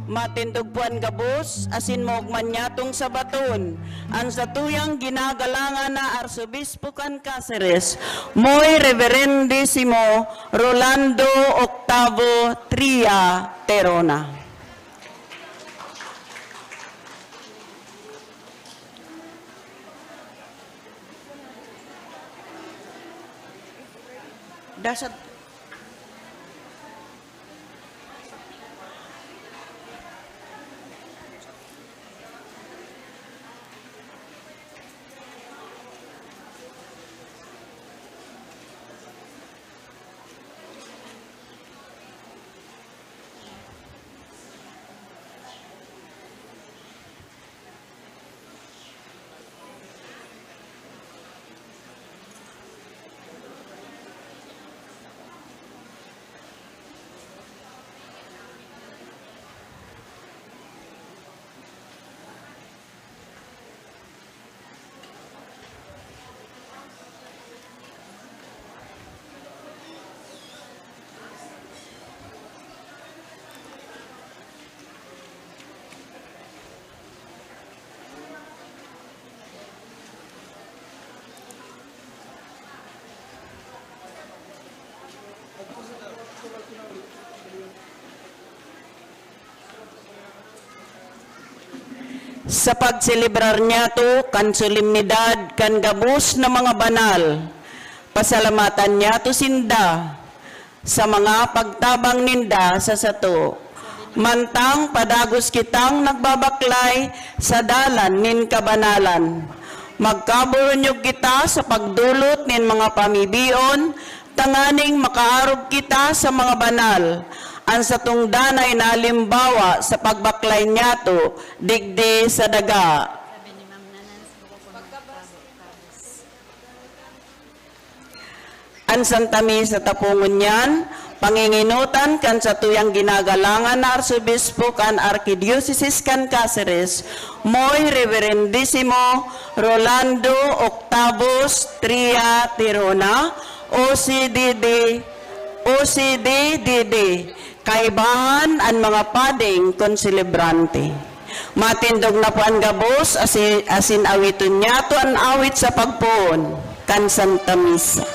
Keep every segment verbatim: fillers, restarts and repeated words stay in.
Matindog po an gabos asin maogma niyatong sabaton an satuyang ginagalangan na Arsobispo kan Caceres, Moy Reverendisimo Rolando Octavo Tria Terona. Dasad. Sa pagselebrar niyato kan solemnidad kan gabos na mga banal, pasalamatan niyato sinda sa mga pagtabang ninda sa sato. Mantang padagos kitang nagbabaklay sa dalan nin kabanalan, magkaburunyog kita sa pagdolot nin mga pamibion tanganing makaarog kita sa mga banal, an satong danay na halimbawa sa pagbaklay niyato digdi sa daga. An Santa Misa tapongon niyan, pangingenotan kan satuyang ginagalangan na Arsobispo kan Arkidiosesis kan Caceres, Moy Reverendisimo Rolando Octavos Tria Tirona, O C D D, O C D D D, kaibahan an mga pading konselebrante. Matindog na po an gabos, asi-, asin awiton niyato an awit sa pagpoon kan Santa Misa.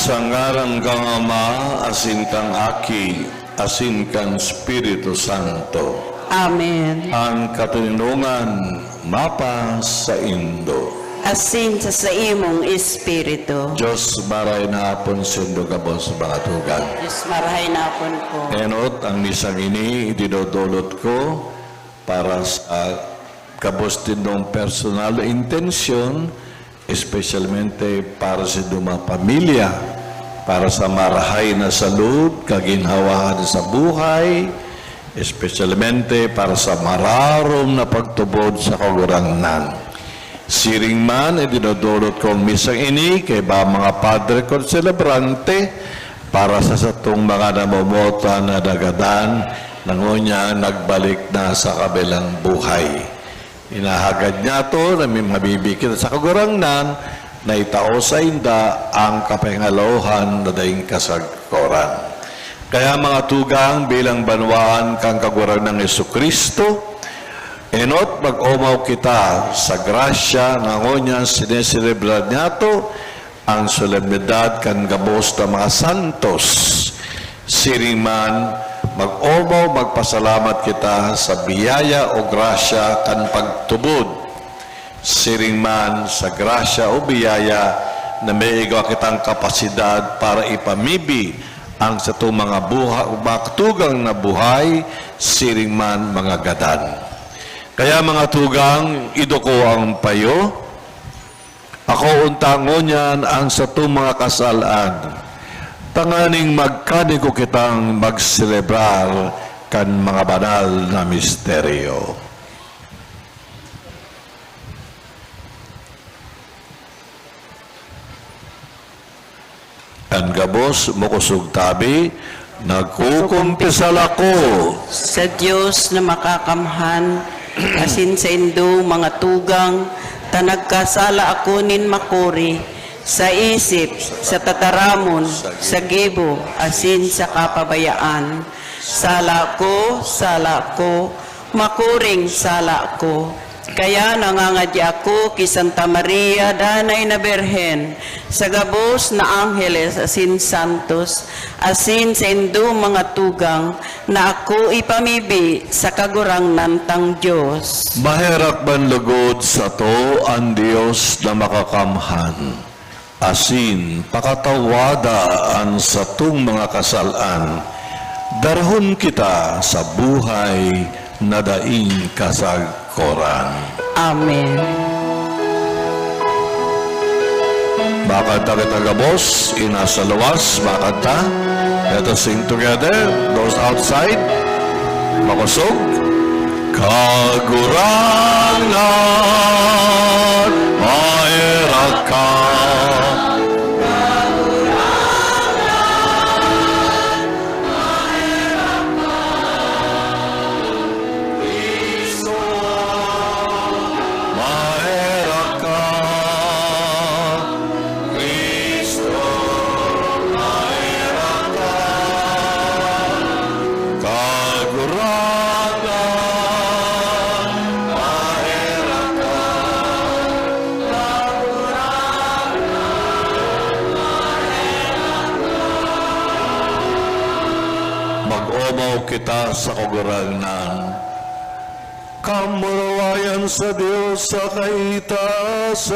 Sa ngaran kan Ama, asin kan Aki, asin kan Espiritu Santo. Amen. An katoninongan mapasaindo. Asin sa saimong espiritu. Diyos, marahay na hapon saindo gabos, mga tugang. Diyos, marahay na hapon po. Enot, ang misang ini, idinodolot ko para sa gabos nindong personal na intensyon, espesyalmente para sa duwa pamilya, para sa marahay na salud, kaginhawaan sa buhay, espesyalmente para sa mararom na pagtubod sa Kagurangnan. Siring man, idinodolot kong misang ini kaiba mga padre konselebrante para sa satong mga namomotan na nagadan na ngunyan nagbalik na sa kabilang buhay. Hinahagad niyato na may mabibi kita sa Kagurangnan na itao sainda ang kapahingalohan na daing kasagkoran. Kaya, mga tugang, bilang banwaan kan Kagurangnan Jesu-Cristo, enot mag-omaw kita sa grasya na ngunyan sineselebrar niyato ang solemnidad kan gabos na mga santos. Siring man, mag-omaw magpasalamat kita sa biyaya o grasya kan pagtubod. Siring man sa grasya o biyaya na may igwa kitang kapasidad para ipamibi ang satong mga buha-, mga tugang na buhay, siring man mga gadan. Kaya, mga tugang, iduko ang payo. Ako unta ngunyan ang satong mga kasal-an, tanganing magkanigo kitang magselebrar kan mga banal na misteryo. An gabos, makosog tabi, nagkukumpisal ako sa Dios na makakamhan, asin saindo, mga tugang, ta nagkasala ako nin makuri, sa isip, sa tataramon, sa gibo, asin sa kapabayaan. Sala ko, sala ko, makuring sala ko. Kaya nangangadya ako ki Santa Maria, Danay na Birhen, sa gabos na angheles asin santos, asin saindo, mga tugang, na ako ipamibi sa Kagurangnan tang Dios. Maherak man lugod sato an Dios na Makakamhan, asin pakatawada an satong mga kasal-an, darahon kita sa buhay na daing kasagkoran. Amen. Makanta kita gabos, ina sa luwas, makanta. Let us sing together, those outside, makosog. Kagurangnan, maherak ka. Cristo, maherak ka. Cristo, maherak ka. Kagurangnan, maherak ka. Kagurangnan, maherak ka. Mag-omaw kita sa Kagurangnan. Kamurawayan sa Dios sa kaitaasan.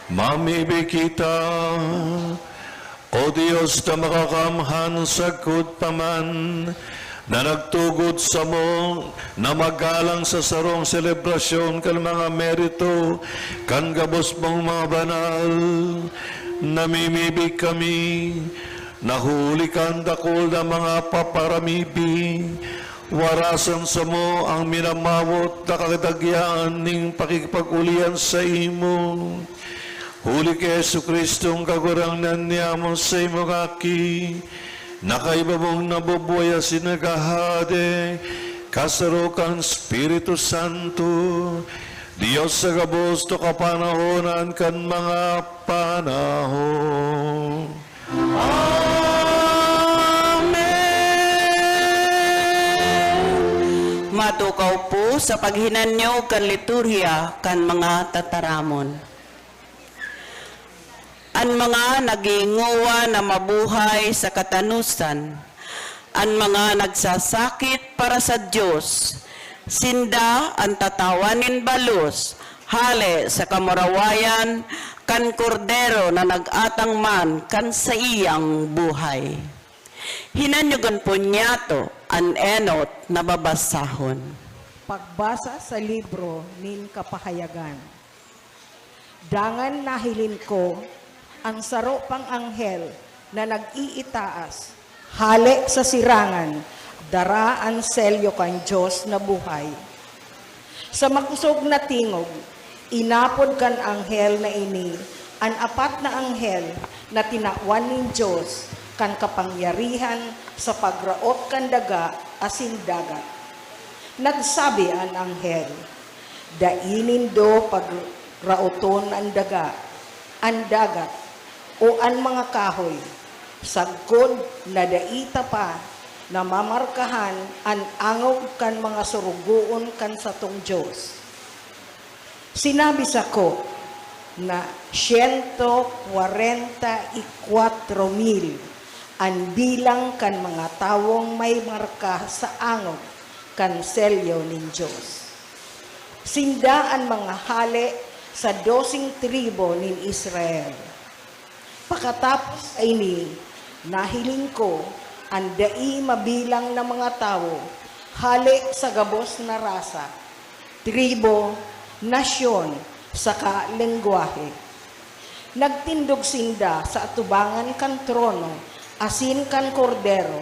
Mamibi kita, O Dios na makakamhan, sagkod pa man na nagtugot samo na magalang sa sarong selebrasyon kan mga merito kan gabos mong mga banal. Namimibi kami na huli kan dakul na mga paparamibi, warasan samo ang minamawot na kadagyanan nin pakikipag-olian saimo. Huli ki Jesu-Cristong Kagurangnan niamo, saimong Aki, na kaiba mong nabubuhay asin naghahade, kasaro kan Espiritu Santo, Dios sa gabos na kapanahonan kan mga panahon. Amen! Matukaw po sa paghinanyog kan liturhiya kan mga tataramon. An mga nagingowa na mabuhay sa katanosan, an mga nagsasakit para sa Dios, sinda an tatawan nin balos hale sa kamurawayan kan Kordero na nag-atang man kan saiyang buhay. Hinanyogon po niyato an enot na babasahon. Pagbasa sa libro nin Kapahayagan. Dangan nahiling ko an saro pang anghel na nag-iitaas hale sa sirangan, dara an selyo kan Dios na buhay. Sa makosog na tingog, inapod kan anghel na ini an apat na anghel na tinawan nin Dios kan kapangyarihan sa pagraot kan daga asin dagat. Nagsabi an anghel, "Dai nindo pagraoton an daga, an dagat, o an mga kahoy, sagkod na dai ta pa namamarkahan an angog kan mga sorogoon kan satong Dios." Sinabi sako na siyento kwarenta y kwatro mil an bilang kan mga tawong may marka sa angog kan selyo nin Dios. Sinda an mga hale sa doseng tribu nin Israel. Pakatapos kaini, nahiling ko an dai mabilang na mga tawo hale sa gabos na rasa, tribu, nasyon, saka lengwahe. Nagtindog sinda sa atubangan kan trono asin kan Kordero,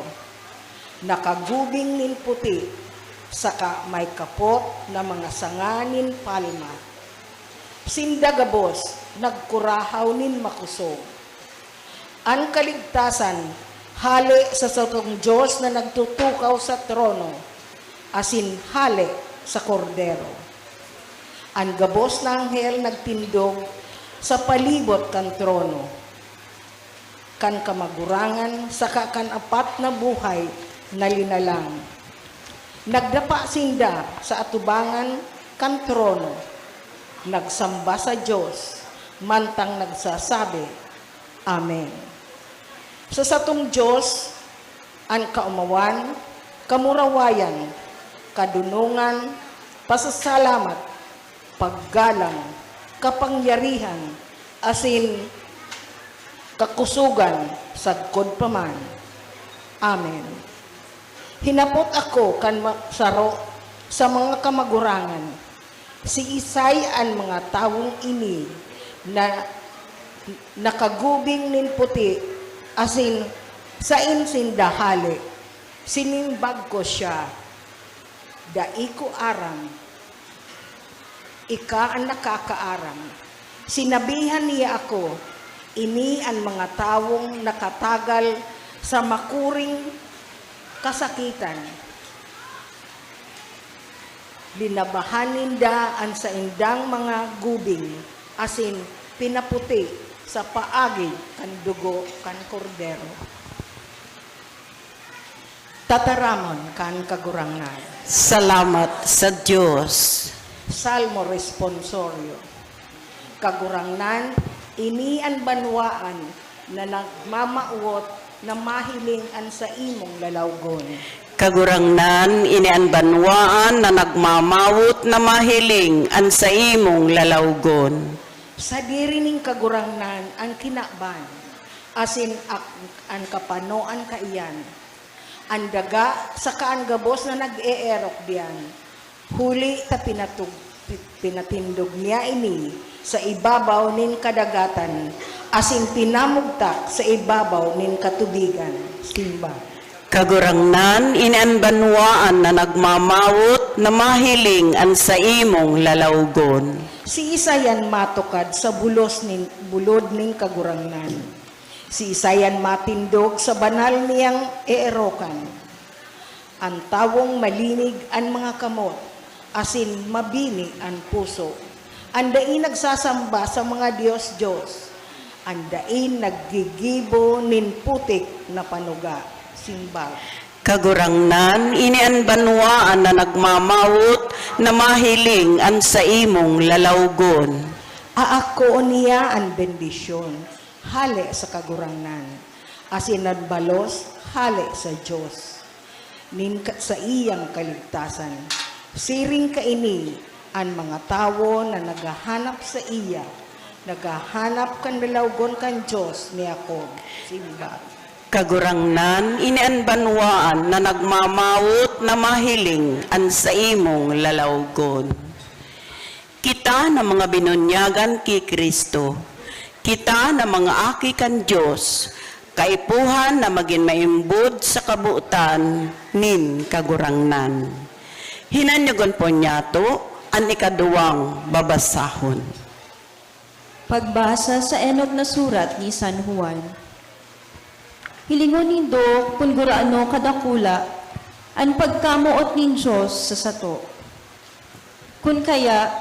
nakagubing nin puti, saka may kapot na mga sanga nin palma. Sinda gabos nagkurahaw nin makosog. An kaligtasan hale sa satong Dios na nagtutukaw sa trono asin hale sa Kordero. An gabos na anghel nagtindog sa palibot kan trono, kan kamagurangan saka kan apat na buhay na linalang. Nagdapa sinda sa atubangan kan trono, nagsamba sa Dios, mantang nagsasabi, "Amen." Sa satong Dios, an kaomawan, kamurawayan, kadonongan, pasasalamat, paggalang, kapangyarihan, asin kakusogan sagkod pa man. Amen. Hinapot ako kan ma-, saro sa mga kamagurangan, "Siisay an mga tawong ini na nakagubing nin puti, asin saen sinda hale?" Sinimbag ko siya, "Dai ko aram. Ika an nakakaaram." Sinabihan niya ako, "Ini an mga tawong nakatagal sa makuring kasakitan. Linabahan ninda an saindang mga gubing asin pinaputi sa paagi kan dugo kan Kordero." Tataramon kan Kagurangnan. Salamat sa Dios. Salmo Responsorio. Kagurangnan, ini an banwaan na nagmamawot na mahiling an saimong lalawgon. Kagurangnan, ini an banwaan na nagmamawot na mahiling an saimong lalawgon. Sadiri nin Kagurangnan an kinaban, asin ak-, an kapanoan kaiyan. An daga saka an gabos na nag-eerok diyan, huli ta pinatug-, pi-, pinatindog niya ini sa ibabaw nin kadagatan, asin pinamugtak sa ibabaw nin katubigan. Simba. Kagurangnan, ini an banwaan na nagmamawot na mahiling an saimong lalawgon. Siisay an matukad sa bulos nin, bulod nin Kagurangnan? Siisay an matindog sa banal niyang eerokan? An tawong malinig an mga kamot, asin mabini an puso. An dai nagsasamba sa mga dios-dios, an dai naggigibo nin putik na panuga. Simba. Kagurangnan, ini an banwaan na nagmamawot na mahiling an saimong lalawgon. Aakoon niya an bendisyon hale sa Kagurangnan, asin an balos hale sa Dios nin ka-, saiyang kaligtasan. Siring kaini an mga tawo na naghahanap saiya, naghahanap kan lalawgon kan Dios ni Jacob. Simba. Kagurangnan, ini an banwaan na nagmamawot na mahiling an saimong lalawgon. Kita na mga binunyagan ki Cristo, kita na mga aki kan Dios, kaipuhan na magin maimbod sa kabotan nin Kagurangnan. Hinanyogon po niyato an ikaduwang babasahon. Pagbasa sa enot na surat ni San Juan. Hilingon nindo kun gurano kadakula an pagkamoot nin Dios sa sato. Kun kaya,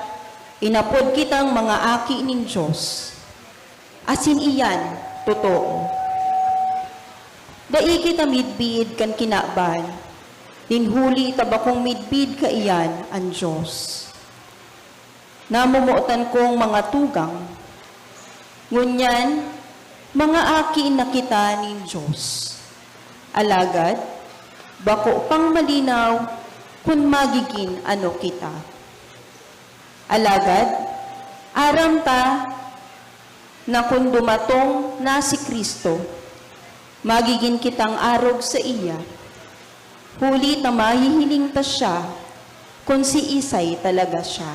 inapod kitang mga aki nin Dios. Asin iyan totoo. Dai kita midbid kan kinaban, nin huli ta bakong midbid kaiyan an Dios. Namomotan kong mga tugang, ngunyan, mga aki na kita nin Dios. Alagad, bako pang malinaw kun magigin ano kita. Alagad, aram ta na kun dumatong na si Cristo, magigin kitang arog saiya, huli ta mahihiling ta siya kun siisay talaga siya.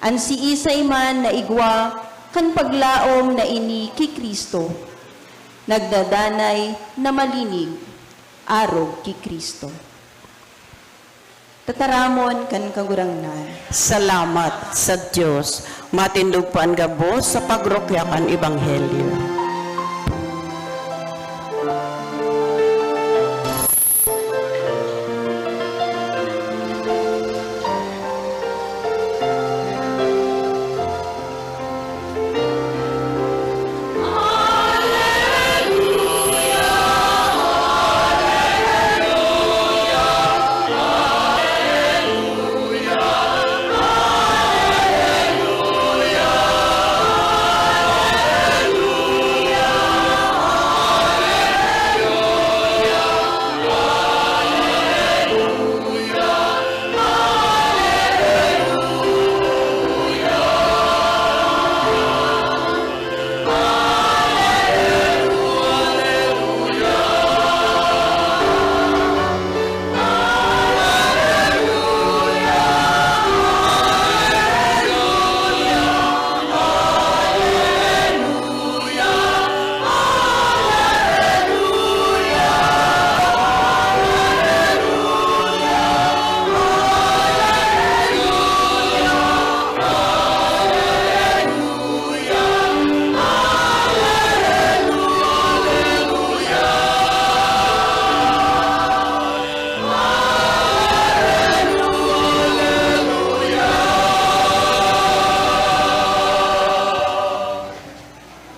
An siisay man na igwa kan paglaom na ini ki Cristo, nagdadanay na malinig arog ki Cristo. Tataramon kan Kagurangnan. Salamat sa Dios. Matindog po an gabos sa pagrukya kan Ebanghelyo.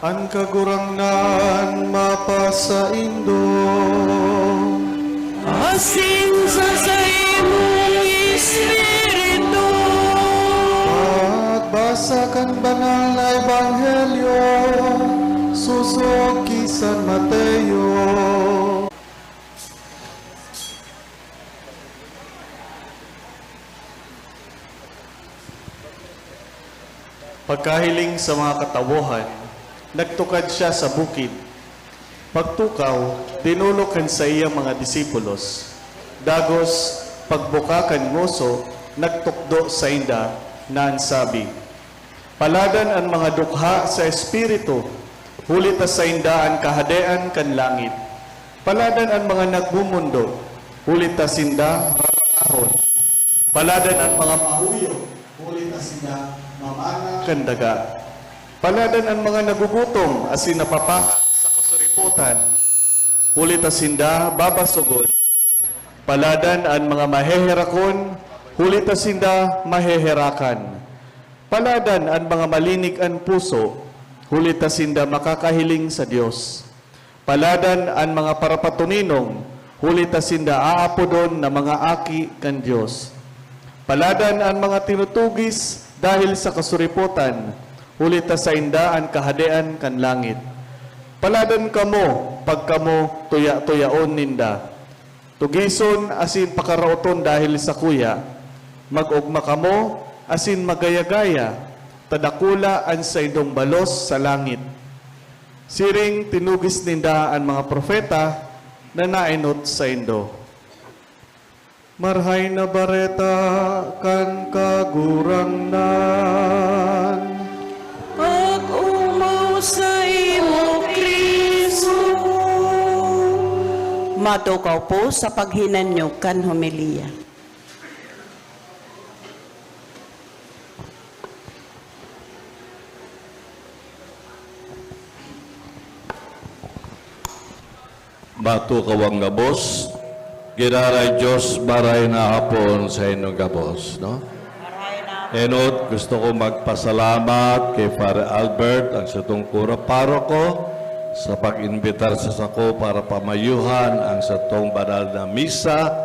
An Kagurangnan mapasaindo. Asin sa saimong espiritu. Pagbasa kan Banal na Ebanghelyo sosog ki San Mateo. Pagkahiling sa mga katawohan, nagtukad siya sa bukid. Pagtukaw, dinolok kan saiyang mga disipulos. Dagos, pagbuka kan ngoso, nagtukdo sainda na an sabi, "Paladan an mga dukha sa espiritu, huli ta sainda an kahadean kan langit. Paladan an mga nagmomondo, huli ta sinda rarangahon. Paladan an mga mahuyo, huli ta sinda mamana kan daga. Paladan an mga nagugutom asin napapaha sa kasuripotan, huli ta sinda babasogon. Paladan an mga maheherakon, huli ta sinda maheherakan. Paladan an mga malinig an puso, huli ta sinda makakahiling sa Dios. Paladan an mga parapatoninong, huli ta sinda aapodon na mga aki kan Dios. Paladan an mga tinutugis dahil sa kasuripotan, huli ta sainda an kahadean kan langit. Paladan kamo pag kamo tuya-tuyaon ninda. Tugison asin pakaraoton dahil sakuya. Mag-ogma kamo asin magaya-gaya, ta dakula an saindong balos sa langit. Siring tinugis ninda an mga propeta na naenot saindo. Marahay na Bareta kan Kagurangnan. Pag-omaw saimo, Cristo. Matukaw po sa paghinanyog kan homilya. Matukaw an gabos. Giraray Dios, marahay na hapon saindong gabos, no? Enot, gusto ko magpasalamat kay Father Albert, ang satong kura paroko, sa pag-imbitar sa sako para pamayuhan ang satong banal na misa.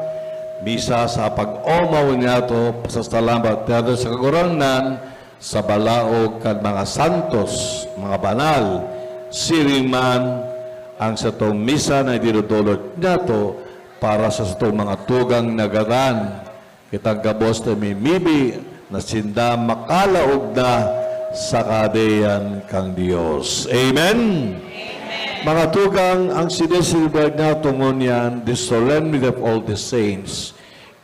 Misa sa pag-omaw niyato, pasasalamat niyato sa Kagurangnan, sa balaog kan mga santos, mga banal, siring man ang satong misa na idinodolot niyato para sa satong mga tugang na gadan. Kitang gabos na mimibi na sinda makalaog na sa Kahadean kan Dios. Amen? Amen. Mga tugang, ang sineselebrar niyato ngunyan, the Solemnity of All the Saints,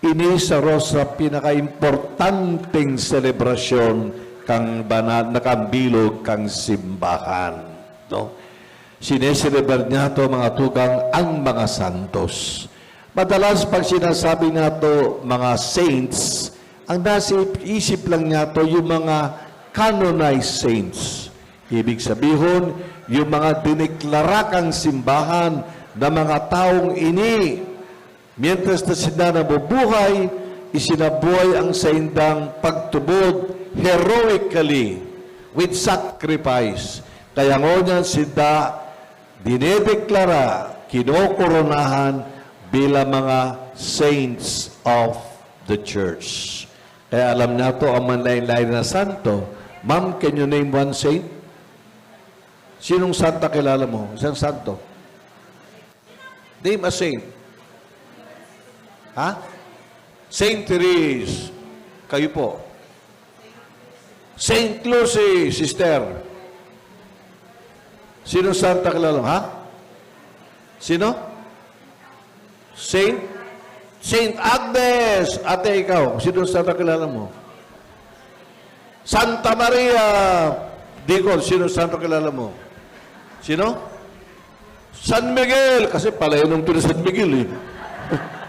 ini saro sa pinakaimportanteng selebrasyon kan banal na kan bilog kan simbahan, no? Sineselebrar niyato, mga tugang, ang mga santos. Madalas, pag sinasabi niyato mga saints, ang nasa isip lang niyato yung mga canonized saints. Ibig sabihon, yung mga dineklara kan simbahan na mga taong ini, mientras na sinda nabubuhay, isinabuhay ang saindang pagtubod heroically, with sacrifice. Kaya ngunyan sinda dinedeklara, kinokoronahan bilang mga saints of the church. Kaya alam niyato ang manlaen-laen na santo. Ma'am, can you name one saint? Sinong santa kilala mo? Isang santo? Name a saint. Ha? Saint Therese. Kayo po. Saint Lucy, sister. Sinong santa kilala mo? Ha? Sino? Saint? Saint Agnes. Ate, ikaw, sinong santa kilala mo? Santa Maria. Deacon, sinong santa kilala mo? Sino? San Miguel. Kasi palayanon to ni San Miguel eh.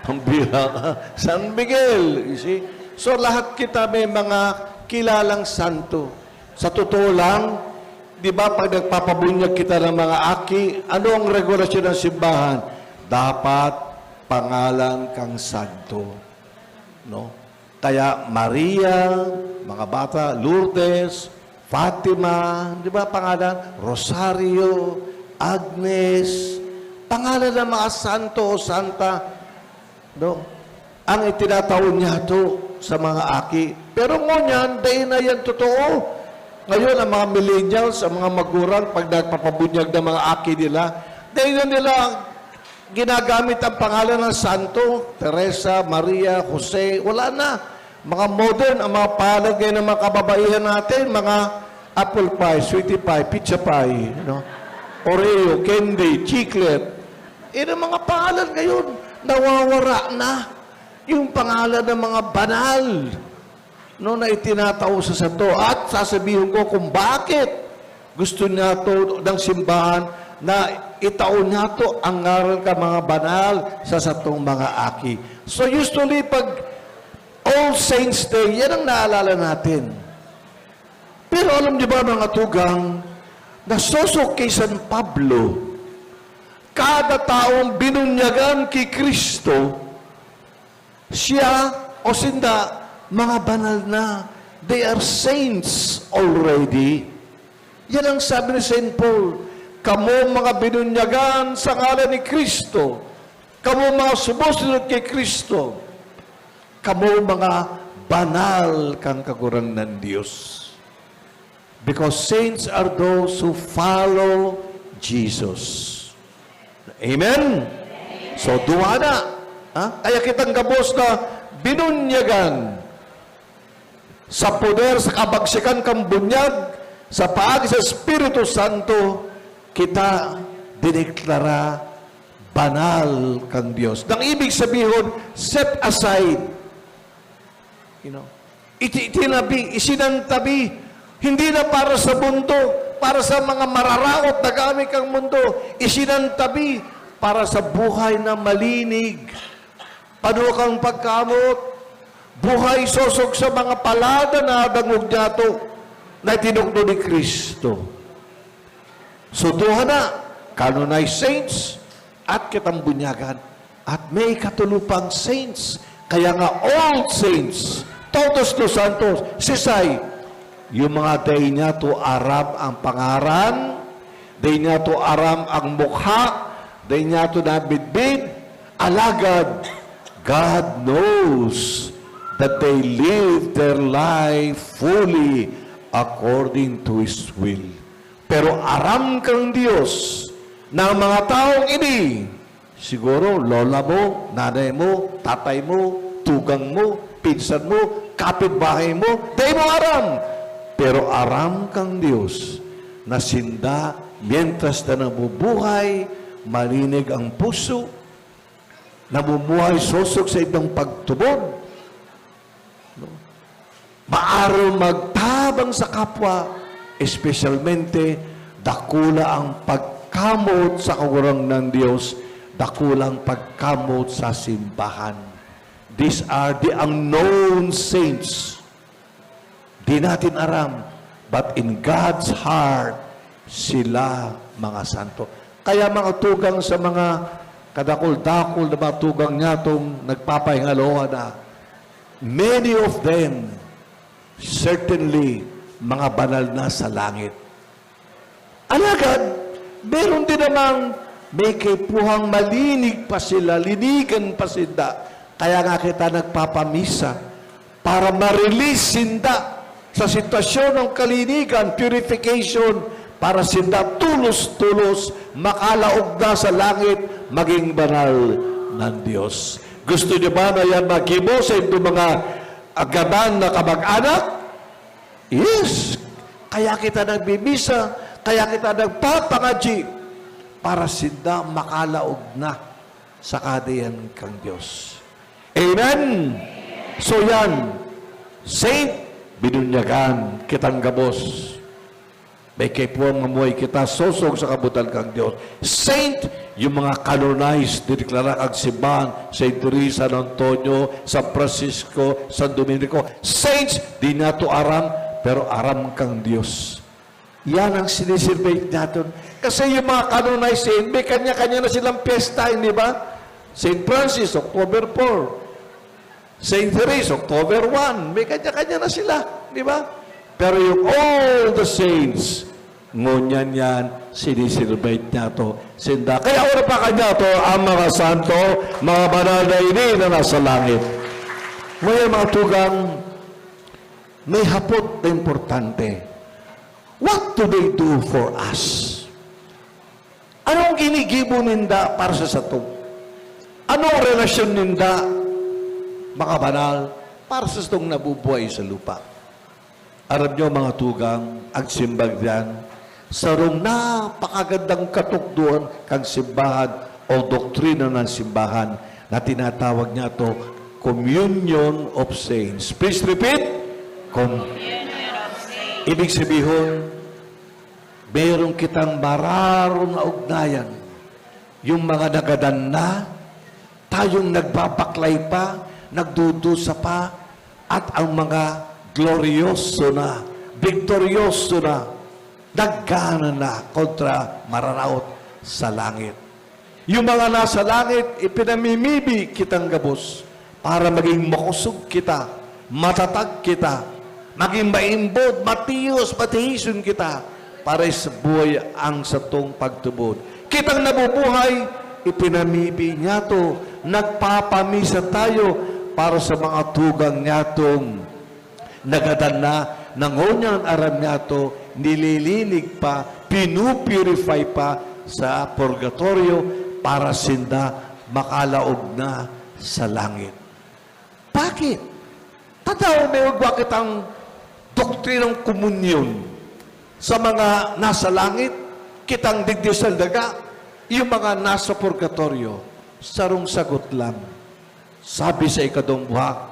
Ang bira ka. San Miguel. You see? So, lahat kita may mga kilalang santo. Sa totoo lang, di ba, pag nagpapabunyag kita ng mga aki, ano ang regulasyon ng simbahan? Dapat pangalan kang santo. No? Kaya Maria, mga bata, Lourdes, Fatima, di ba pangalan? Rosario, Agnes, pangalan ng mga santo o santa, no? Ang itinataon niyato sa mga aki. Pero ngunyan, dai na yan totoo. Ngayon, ang mga millennials, ang mga magurang, pag nagpapabunyag ng mga aki nila, dai na nila ginagamit ang pangalan ng santo, Teresa, Maria, Jose, wala na. Mga modern ang mga palad ngayon ng mga kababaihan natin, mga Apple pie, sweetie pie, pizza pie, you know? Oreo, candy, chiclet. Yan ang mga pangalan ngayon. Nawawara na yung pangalan ng mga banal, no, na itinatao sa sato. At sasabihin ko kung bakit gusto niya to ng simbahan na itao niya to ang ngaran ka mga banal sa satong mga aki. So usually pag All Saints Day, yan ang naalala natin. Pero alam niyo ba, mga tugang, nasosok kay San Pablo, kada taong binunyagan ki Cristo, siya o sinda, mga banal na. They are saints already. Yan ang sabi ni Saint Paul, "Kamo mga binunyagan sa ngalan ni Cristo, kamo mga sumusunod kay Cristo, kamo mga banal kan Kagurangnan Dios." Because saints are those who follow Jesus. Amen? So, duwa na. Ha? Kaya kitang gabos na binunyagan sa poder, sa kabagsikan kan bunyag, sa paagi sa Espiritu Santo, kita dineklara banal kan Dios. Nang ibig sabihon, set aside. You know, iti-, itinabi, isinantabi, hindi na para sa mundo, para sa mga mararaot na gamit kang mundo, isinantabi para sa buhay na malinig. Panuha kang pagkamot, buhay sosog sa mga palada na dangog niyato na itinukdo ni Cristo. So, duha na, canonized saints at kitang bunyagan. At may ikatulo pang saints. Kaya nga, all saints, todos los santos, sisay, yung mga dai niyato aram ang pangaran, dai niyato aram ang mukha, dai niyato nabidbid, alagad God knows that they live their life fully according to His will. Pero aram kang Dios na ang mga taong ini, siguro lola mo, nanay mo, tatay mo, tugang mo, pinsan mo, kapitbahay mo, dai mo aram. Pero aram kang Dios na sinda, mientras na nabubuhay, malinig ang puso, namumuhay sosog sa ibang pagtubod, no? Maaro magtabang sa kapwa, espesyalmente dakula ang pagkamot sa Kagurangnan Dios, dakulang pagkamot sa simbahan. These are the unknown saints. Di natin aram, but in God's heart, sila mga santo. Kaya mga tugang sa mga kadakul-dakul na mga tugang niyatong nagpapahingalohan na, many of them, certainly, mga banal na sa langit. Alagad, meron din namang may kaipuhang malinig pa sila, linigan pa sinda. Kaya nga kita nagpapamisa para ma-release sinda sa sitwasyon ng kalinigan, purification, para sinda tulos-tulos makalaog na sa langit, maging banal ng Dios. Gusto niyo ba na yan maghibo sa inyong mga agadan na kamag-anak? Yes. Kaya kita nagbibisa, kaya kita nagpapangadyi para sinda makalaog na sa Kahadean kan Dios. Amen? So yan, saint, binunyagan kitang gabos. May kaipuhan mamuhay kita, sosog sa kabutan kan Dios. Saint, yung mga canonized, dineklara kan simbahan, Saint Teresa, San Antonio, San Francisco, San Domenico. Saints, di nato aram, pero aram kan Dios. Yan ang sineselebrate natin. Kasi yung mga canonized saint, may kanya-kanya na silang piyesta, hindi ba? Saint Francis, October four. Saint Therese, October one. May kanya-kanya na sila, di ba? Pero yung all the saints, ngunyan yan, sineselebrate niyato sinda. Kaya wala pa kanya to, ang mga santo, mga banal na ini na nasa langit. Ngayon, mga tugang, may hapot na importante. What do they do for us? Anong ginigibo ninda para sa sato? Anong relasyon ninda, mga banal, para sa satong nabubuhay sa lupa? Aram niyo, mga tugang, ang simbag diyan, sarong napakagandang katukdoan kan simbahan o doktrina ng simbahan na tinatawag niyato Communion of Saints. Please repeat. Com- Communion of Saints. Ibig sabihon, meron kitang mararon na ugnayan. Yung mga nagadan na, tayong nagbabaklay pa, nagdudusa pa, at ang mga glorioso na, viktoryoso na, naggana na kontra mararaot sa langit. Yung mga nasa langit, ipinamimibi kitang gabos para maging makosog kita, matatag kita, maging maimbod, matiyos, matihison kita para sa buhay ang satong pagtubod. Kitang nabubuhay, ipinamibi niyato, nagpapamisa tayo para sa mga tugang niyatong nagadan na, na ngunyan aram niyato, nililinig pa, pinupurify pa sa purgatorio para sinda makalaog na sa langit. Bakit? Tadaw may igwa kitang doktrinang komunyon sa mga nasa langit, kitang digdi sa daga, yung mga nasa purgatorio. Sarong sagot lang. Sabi sa ikadong buhak,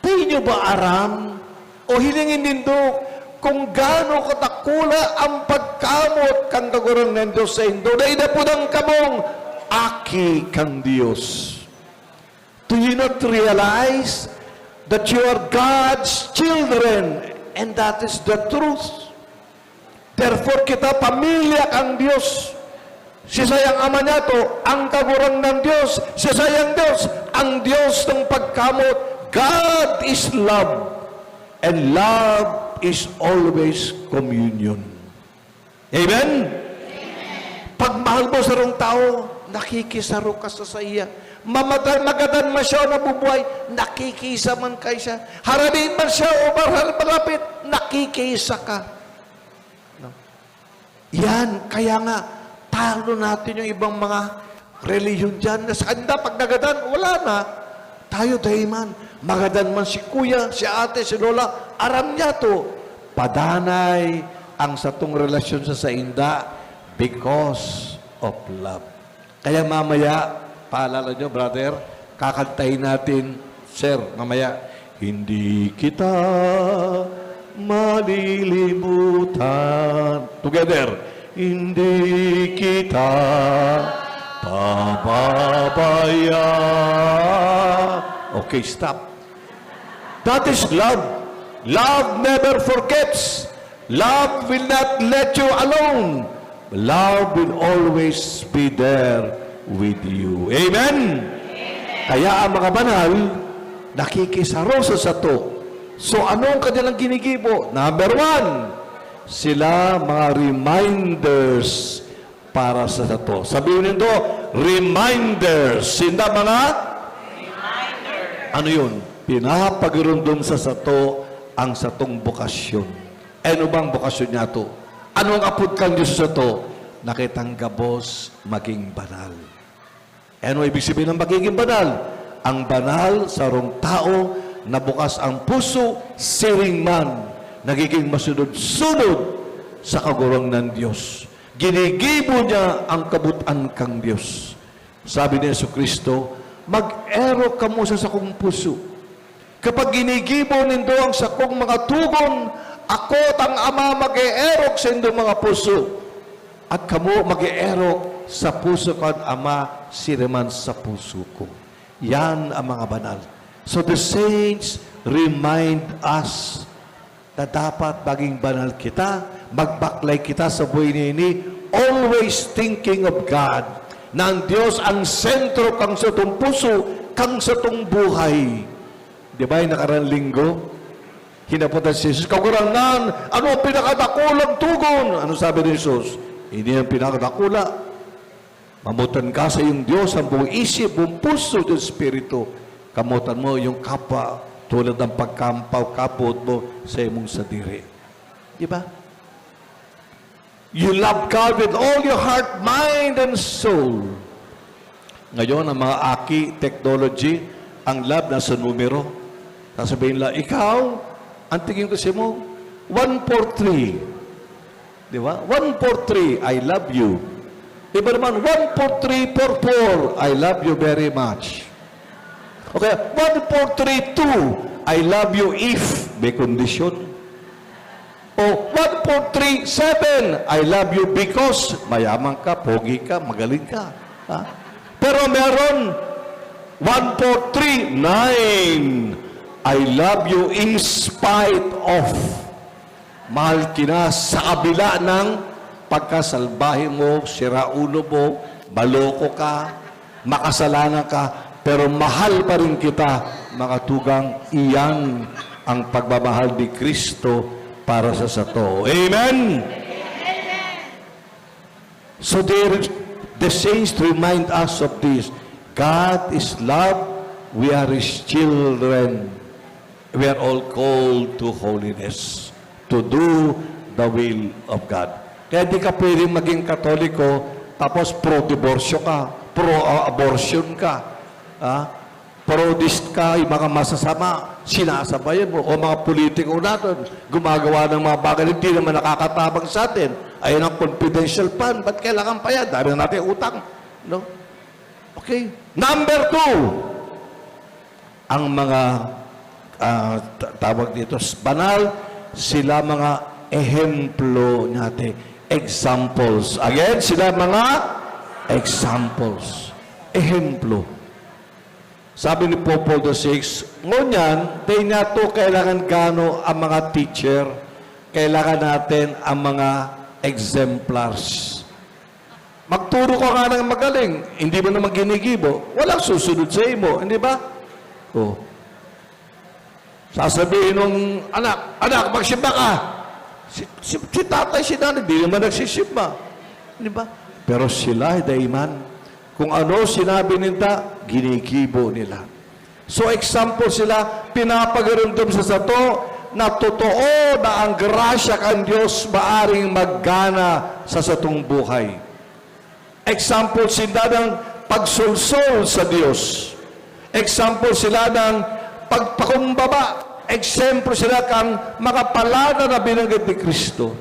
"Dai niyo ba aram o hilingin nindo kung gaano kadakula ang pagkamot kan Kagurangnan Dios saindo, na inapodan kamong aki kan Dios?" Do you not realize that you are God's children? And that is the truth. Therefore, kita pamilya kan Dios. Siisay ang Ama niyato? Ang Kagurangnan Dios. Siisay ang Dios? Ang Dios ng pagkamot. God is love. And love is always communion. Amen? Pag mahal mo sarong tawo, nakikisaro ka sa saiya. Mamata-, magadan man siya o nabubuhay, nakikiisa man kayo siya. Harani man siya o mahal malapit, nakikiisa ka. No? Yan, kaya nga, talo natin yung ibang mga relihiyon diyan. Na sa kanila, pag nagadan, wala na. Tayo, dai man. Magadan man si kuya, si ate, si lola, aram niyato. Padanay ang satong relasyon sa sainda because of love. Kaya mamaya, paalala nyo, brother, kakantahin natin, sir, mamaya, "Hindi kita malilimutan." Together, "Hindi kita pababaya." Okay, stop. That is love. Love never forgets. Love will not let you alone. Love will always be there with you. Amen? Kaya ang mga banal, nakikisaro sa sato. So, anong kanilang ginigibo? Number one, sila mga reminders para sa sato. Sabihin nindo, reminders. Sinda mga? Ano yun? Pinapagirumdom sa sato ang satong bokasyon. Ano bang bokasyon niyato? Ano ang apod kan Dios sa sato? Na kitang gabos maging banal. Ano ibig sabihin ng pagiging banal? Ang banal, sarong tao na bukas ang puso, siring man, nagiging masunod-sunod sa Kagurangnan Dios. Ginigibo niya ang kabutan kan Dios. Sabi ni Jesu-Cristo, "Mag-erok kamo sa sakong puso." Kapag ginigibo nindo ang sakong mga tugon, ako at ang Ama mag-eerok sa indong mga puso, at kamo mag-eerok sa puso kan Ama, siring man sa puso ko. Yan ang mga banal. So the saints remind us na dapat maging banal kita, magbaklay kita sa buhay na ini, always thinking of God, na ang Dios ang sentro kang satong puso, kang satong buhay. Di ba, yung nakarang linggo, hinapotan si Jesus, "Kagurangnan, ano ang pinakadakulang tugon?" Ano sabi ni Jesus? "Ini ang pinakadakula. Mamotan ka sa iyong Dios, ang buong isip, buong puso, at espiritu. Kamotan mo yung kapwa tulad ng pagkampaw kapot mo sa imong sadiri." Di ba? You love God with all your heart, mind, and soul. Ngayon, ang mga aki, technology, ang love nasa numero. Sasabihin nila, "Ikaw, Ang tingin ko sa imo, one four three. Di ba? One four three, "I love you." Iba naman, "One four three four four, I love you very much." Okay, one four three two, "I love you if," may kondisyon. O one four three seven, "I love you because," mayaman ka, pogi ka, magaling ka. Ha? Pero meron, one four three nine, "I love you in spite of." Mahal kita sa kabila ng pagkasalbahe mo, sira ulo mo, maloko ka, makasalanan ka, pero mahal pa rin kita, mga tugang. Iyan ang pagmamahal ni Cristo para sa sato. Amen? So there, the saints remind us of this. God is love. We are His children. We are all called to holiness, to do the will of God. Kaya di ka pwedeng maging Katoliko, tapos pro-diborsyo ka, pro-abortion ka, ha? Pro-dis ka, yung mga masasama, sinasabayan mo, o mga politiko natin, gumagawa ng mga bagay na hindi naman nakakatabang sa atin. Ayan ang confidential fund, ba't kailangan pa yan? Dami na natin utang, no? Okay. Number two, ang mga, ah, ta-, tawag dito, s-, banal, sila mga ehemplo natin. Examples. Again, sila mga examples. Ehemplo. Sabi ni Pope Paul the Sixth, "Ngunyan, dai nato kailangan gano ang mga teacher, kailangan natin ang mga exemplars." Magturo ka nga ng magaling, hindi mo naman ginigibo, walang susunod sa imo, hindi ba? Oh. Sasabihin nung anak, "Anak, magsimba ka!" Si, si, si tatay, si nanay, di naman nagsisimba. Di ba? Pero sila, dai man. Kung ano sinabi ninda, ginigibo nila. So, example sila, pinapagarumdom sa sato na totoo na ang grasya kan Dios maaring maggana sa satong buhay. Example sila ng pagsulsol sa Dios. Example sila ng pagpakumbaba. Eksemplo sila kan mga palana na binanggit ni Cristo.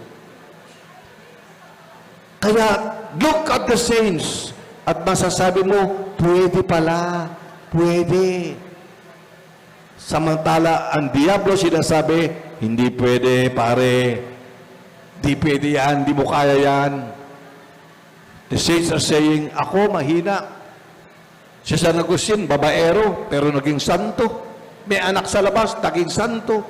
Kaya, look at the saints at masasabi mo, "Pwede pala, pwede." Samantala, ang Diablo sinasabi, "Hindi pwede, pare. Di pwede yan, di mo kaya yan." The saints are saying, "Ako, mahina." Si San Agustin, babaero, pero naging santo. May anak sa labas, naging santo.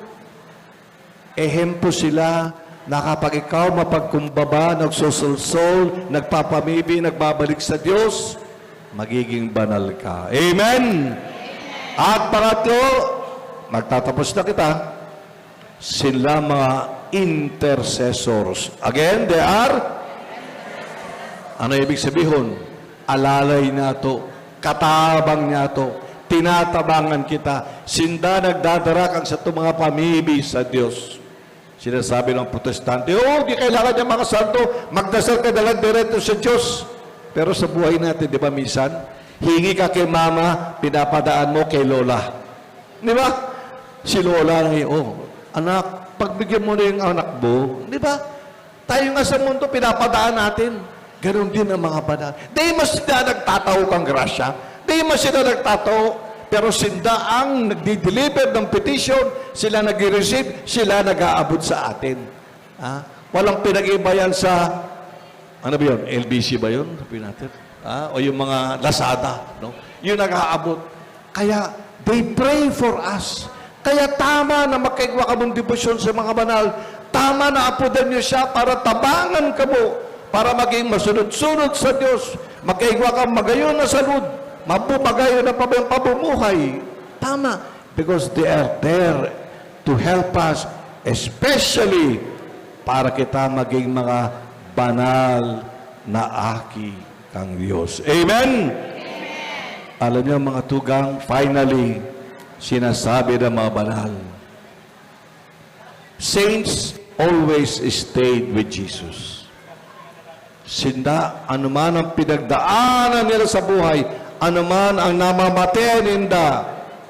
Ehemplo sila na kapag ikaw mapagkumbaba, nagsusulsol, nagpapamibi, nagbabalik sa Dios, magiging banal ka. Amen! At pangatlo, magtatapos na kita, sila mga intercessors. Again, they are, ano ibig sabihin? Alalay nato, katabang nato, tinatabangan kita. Sinda nagdadara kan satong mga pamibi sa Dios. Sinasabi ng protestante, "Oo, di kailangan niya mga santo. Magdasal ka na lang diretso sa Diyos." Pero sa buhay natin, di ba, minsan, hingi ka kay mama, pinapadaan mo kay lola. Di ba? Si lola na yun, "Oh, anak, pagbigyan mo na yung anak mo." Di ba? Tayo nga sa mundo, pinapadaan natin. Ganun din ang mga banal. Di man sila nagtatao kang grasya. Di man sila nagtatao. Pero sinda ang nagdi-deliver ng petition, sila nagre-receive, sila nag-aabot sa atin. Ha? Walang pinag-iba yan sa, ano ba yun? L B C ba yun? Sabi natin. Ha? O yung mga Lazada, no? Yung nag-aabot. Kaya, they pray for us. Kaya tama na magkaigwa kamong debosyon sa mga banal. Tama na apodan niyo siya para tabangan kamo, para maging masunod-sunod sa Diyos. Magkaigwa kang magayon na salud, mabu-, magayon na pamumuhay. Tama. Because they are there to help us, especially para kita maging mga banal na aki kan Dios. Amen? Alam niyo, mga tugang, finally, sinasabi ng mga banal, saints always stayed with Jesus. Sinda, anuman ang pinagdaanan nila sa buhay, anuman ang namamatean ninda,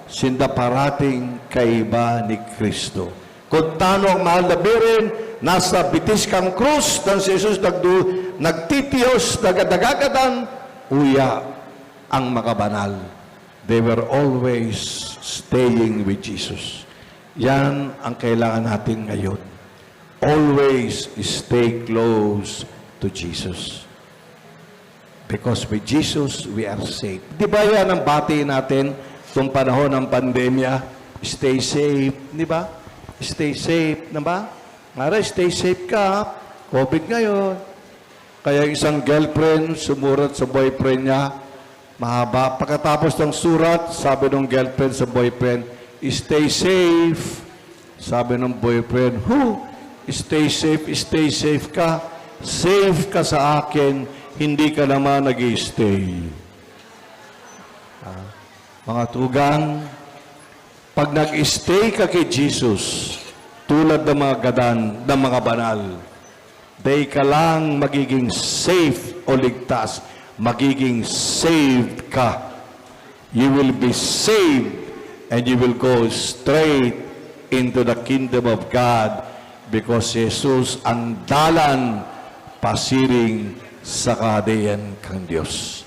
sinda parating kaiba ni Cristo. Kun tano ang mahal na Birhen, nasa bitis kan krus, dan si Jesus nagdu-, nagtitiyos, nagadagagadan, uya ang mga banal. They were always staying with Jesus. Yan ang kailangan natin ngayon. Always stay close to Jesus. Because with Jesus, we are safe. Di ba yan ang bati natin itong panahon ng pandemya? Stay safe, di ba? Stay safe, di ba? Ngara, stay safe ka. Covid ngayon. Kaya isang girlfriend sumurat sa boyfriend niya, mahaba. Pagkatapos ng surat, sabi ng girlfriend sa boyfriend, "Stay safe." Sabi ng boyfriend, "Hu, stay safe, stay safe ka. Safe ka sa akin, hindi ka naman nag-i-stay." Ah, mga tugang, pag nag-stay ka kay Jesus, tulad ng mga gadan, ng mga banal, dai ka lang magiging safe o ligtas, magiging saved ka. You will be saved and you will go straight into the kingdom of God, because Jesus ang dalan pasiring sa Kahadean kan Dios.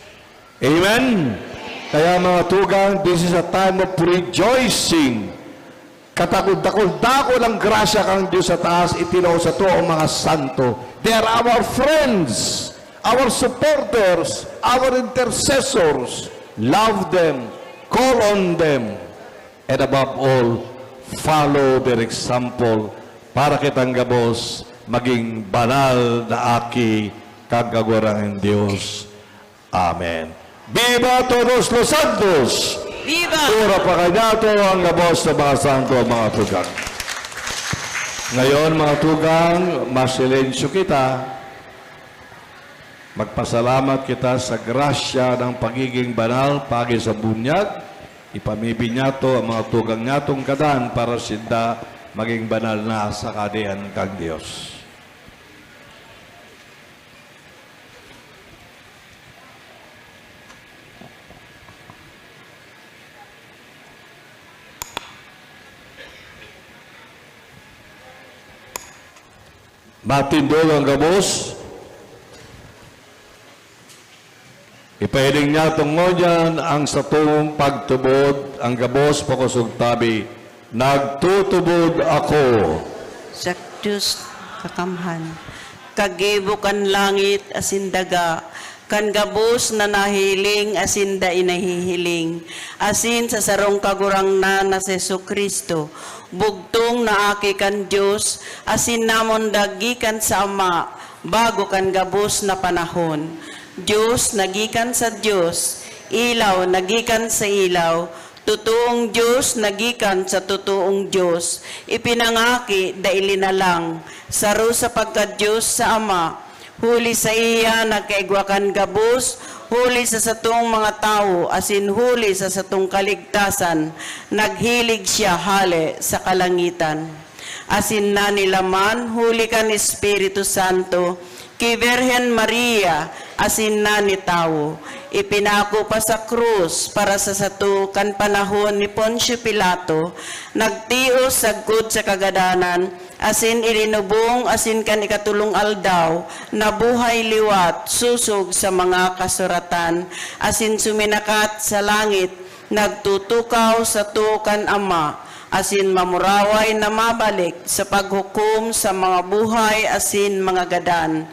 Amen? Kaya, mga tugang, this is a time of rejoicing. Katakod-takod dakul ang grasya kan Dios sa taas, itinao sato ang mga santo. They are our friends, our supporters, our intercessors. Love them, call on them, and above all, follow their example para kitang gabos maging banal na aki kan Kagurangnan Dios. Amen. Viva Todos los Santos! Viva! Ora pa kaiyan nato ang gabos na mga santo, mga tugang. Ngayon, mga tugang, masilensyo kita. Magpasalamat kita sa grasya ng pagiging banal pagi sa bunyag. Ipamibi niyato ang mga tugang niyatong gadan para sinda maging banal na sa Kahadean kan Dios. Matindog ang gabos. Ipahiling niyato ngunyan ang satong pagtubod, ang gabos pakosog tabi. Nagtutubod ako. Sa Dios kakamhan, kagibo kan langit asin daga, kan gabos na nahihiling asin dai nahihiling, asin sa sarong Kagurangnan na si Jesu-Cristo, bugtong na Aki kan Dios, asin namundag gikan sa Ama, bago kan gabos na panahon. Dios na gikan sa Dios, ilaw na gikan sa ilaw, totoong Dios na gikan sa totoong Dios, ipinangaki, dai linalang, saro sa pagka-Dios sa Ama, huli saiya nagkaigwa kan gabos, huli sa satong mga tawo, asin huli sa satong kaligtasan, naghilig siya hale sa kalangitan. Asin nanilaman huli kan Espiritu Santo, ki Birhen Maria, asin nanitawo. Ipinako pa sa krus para sa sato kan panahon ni Poncio Pilato, nagtios sagkod sa kagadanan, asin ilinubong, asin kan ikatolong aldaw, nabuhay liwat sosog sa mga kasuratan, asin suminakat sa langit, nagtutukaw sato kan Ama, asin mamuraway na mabalik sa paghukom sa mga buhay asin mga gadan.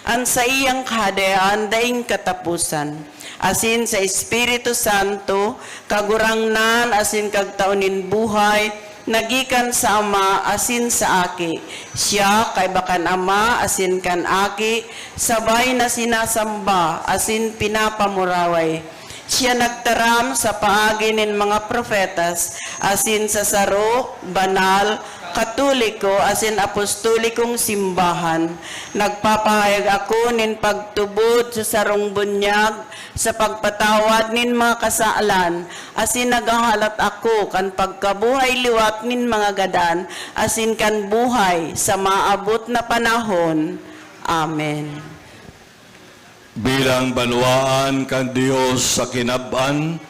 An saiyang Kahadean daing kataposan, asin sa Espiritu Santo, Kagurangnan asin Kagtao nin buhay, na gikan sa Ama asin sa Aki. Siya kaiba kan Ama asin kan Aki, sabay na sinasamba asin pinapamuraway. Siya nagtaram sa paagi nin mga propetas, asin sa saro, banal, katoliko, asin apostolikong simbahan. Nagpapahayag ako nin pagtubod sa sarong bunyag sa pagpatawad nin mga kasalan, asin naghahalat ako kan pagkabuhay liwat nin mga gadan, asin kan buhay sa maabot na panahon. Amen. Bilang banwaan kan Dios sa kinab-an,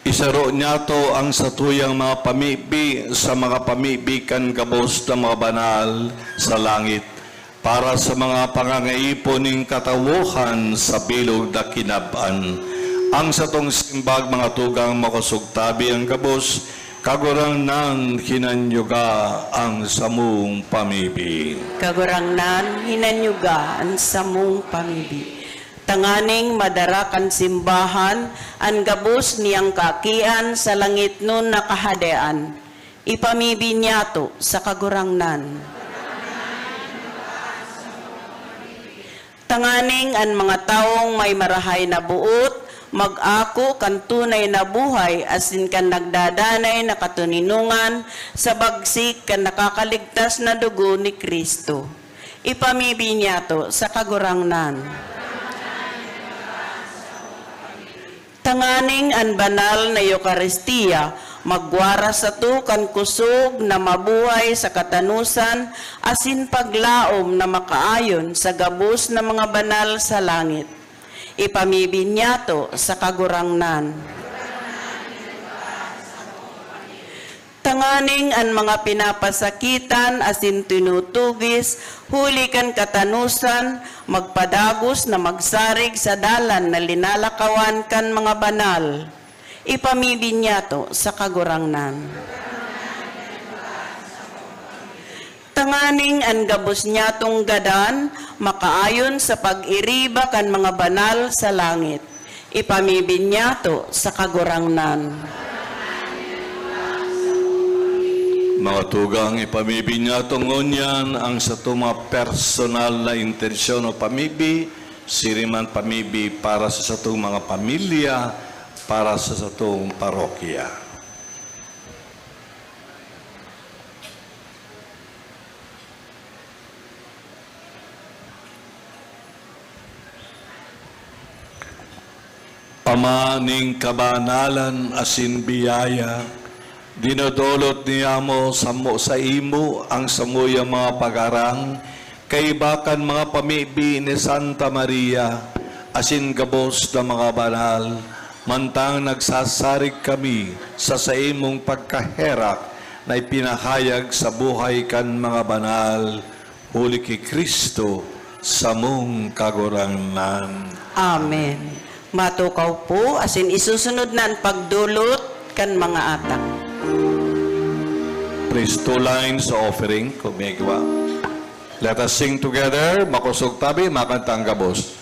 Isaro niyato ang satuyang mga pamibi sa mga pamibi kan gabos na mga banal sa langit, para sa mga pangangaipo nin katawohan sa bilog na kinab-an. Ang satong simbag, mga tugang, makosog tabi ang gabos, Kagurangnan, hinanyuga ang samong pamibi. Kagurangnan, hinanyuga ang samong pamibi. Tanganing madara kan simbahan an gabos niyang kaakian sa langitnon na Kahadean, ipamibi niyato sa Kagurangnan. Tanganing an mga tawong may marahay na boot mag-ako kan tunay na buhay asin kan nagdadanay na katoninongan sa bagsik kan nakakaligtas na dugo ni Cristo. Ipamibi niyato sa Kagurangnan. Tanganing an banal na Eukaristia magwaras sato kan kusog na mabuhay sa katanosan asin paglaom na makaayon sa gabos na mga banal sa langit. Ipamibi niyato sa Kagurangnan. Tanganing an mga pinapasakitan asin tinutugis huli kan katanosan magpadagos na magsarig sa dalan na linalakawan kan mga banal. Ipamibi niyato sa Kagurangnan. Tanganing an gabos niyatong gadan makaayon sa pag-iriba kan mga banal sa langit. Ipamibi niyato sa Kagurangnan. Mga tugang, ipamibi niyato ngunyan ang satong mga personal na intensyon o pamibi, siring man pamibi para sa satong mga pamilya, para sa satong parokya. Ama nin kabanalan asin biyaya, dinodolot niyamo samo saimo ang samuyang mga pagharang kaiba kan mga pamibi ni Santa Maria asin gabos na mga banal, mantang nagsasarig kami sa saimong pagkaherak na ipinahayag sa buhay kan mga banal, huli ki Cristo, samong Kagurangnan. Amen. Matukaw po, asin isusunod na an pagdolot kan mga atang. Please, two lines sa offering, kung may gawa. Let us sing together, makosog tabi, makanta an gabos.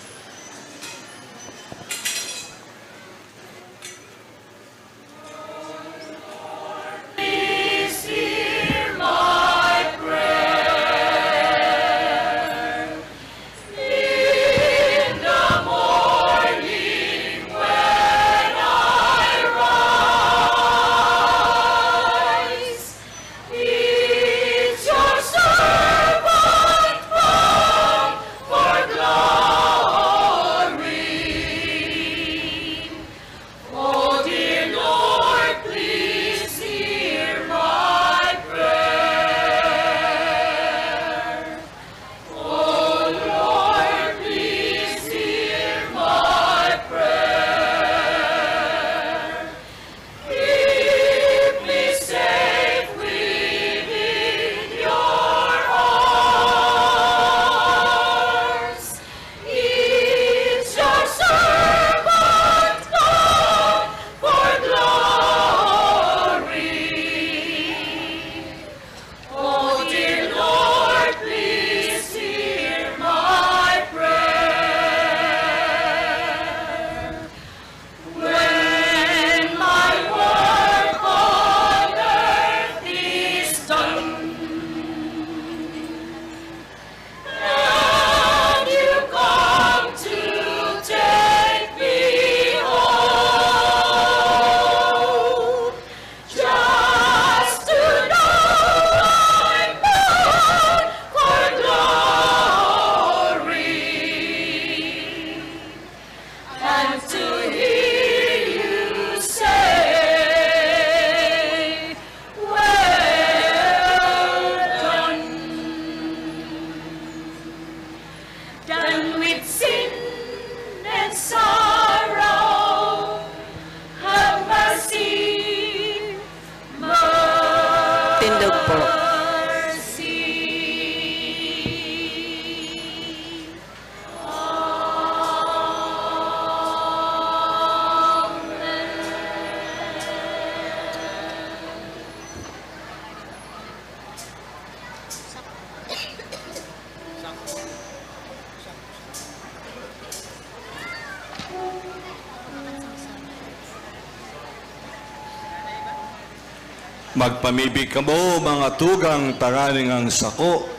Magpamibi kamo, mga tugang, tanganing ang sako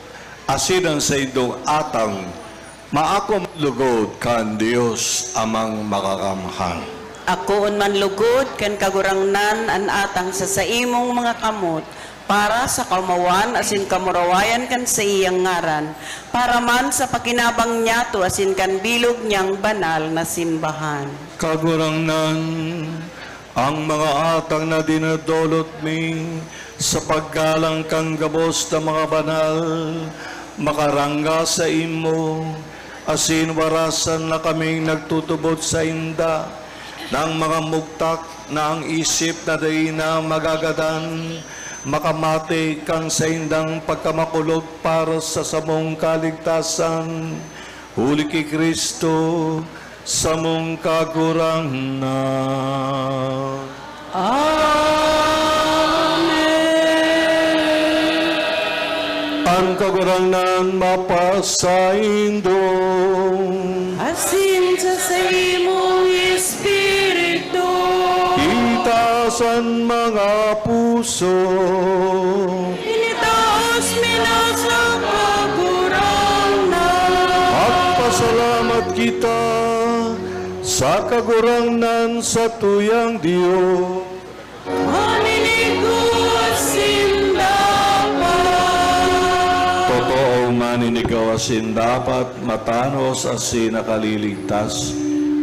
asin an saindong atang maako man lugod kan Dios Amang Makakamhan. Akoon man lugod kan Kagurangnan an atang sa saimong mga kamot, para sa kaomawan asin kamurawayan kan saiyang ngaran, para man sa pakinabang niyato asin kan bilog niyang banal na simbahan. Kagurangnan, ang mga atang na dinodolot mi sa paggalang kan gabos na mga banal, makarangga saimo, asin warasan na kaming nagtutubod sainda, na ang mga mugtak na ang isip na dai na magagadan, makamate kan saindang pagkamakulog para sa samong kaligtasan, huli ki Cristo, samong Kagurangnan. Amen. An Kagurangnan mapasaindo. Asin sa saimong espiritu. Itaas an mga puso. Initaas mi na sa Kagurangnan. Magpasalamat kita sa Kagurangnan satuyang Dios. Maninigo asin dapat. Totoo, maninigo asin dapat, matanos asin nakaliligtas,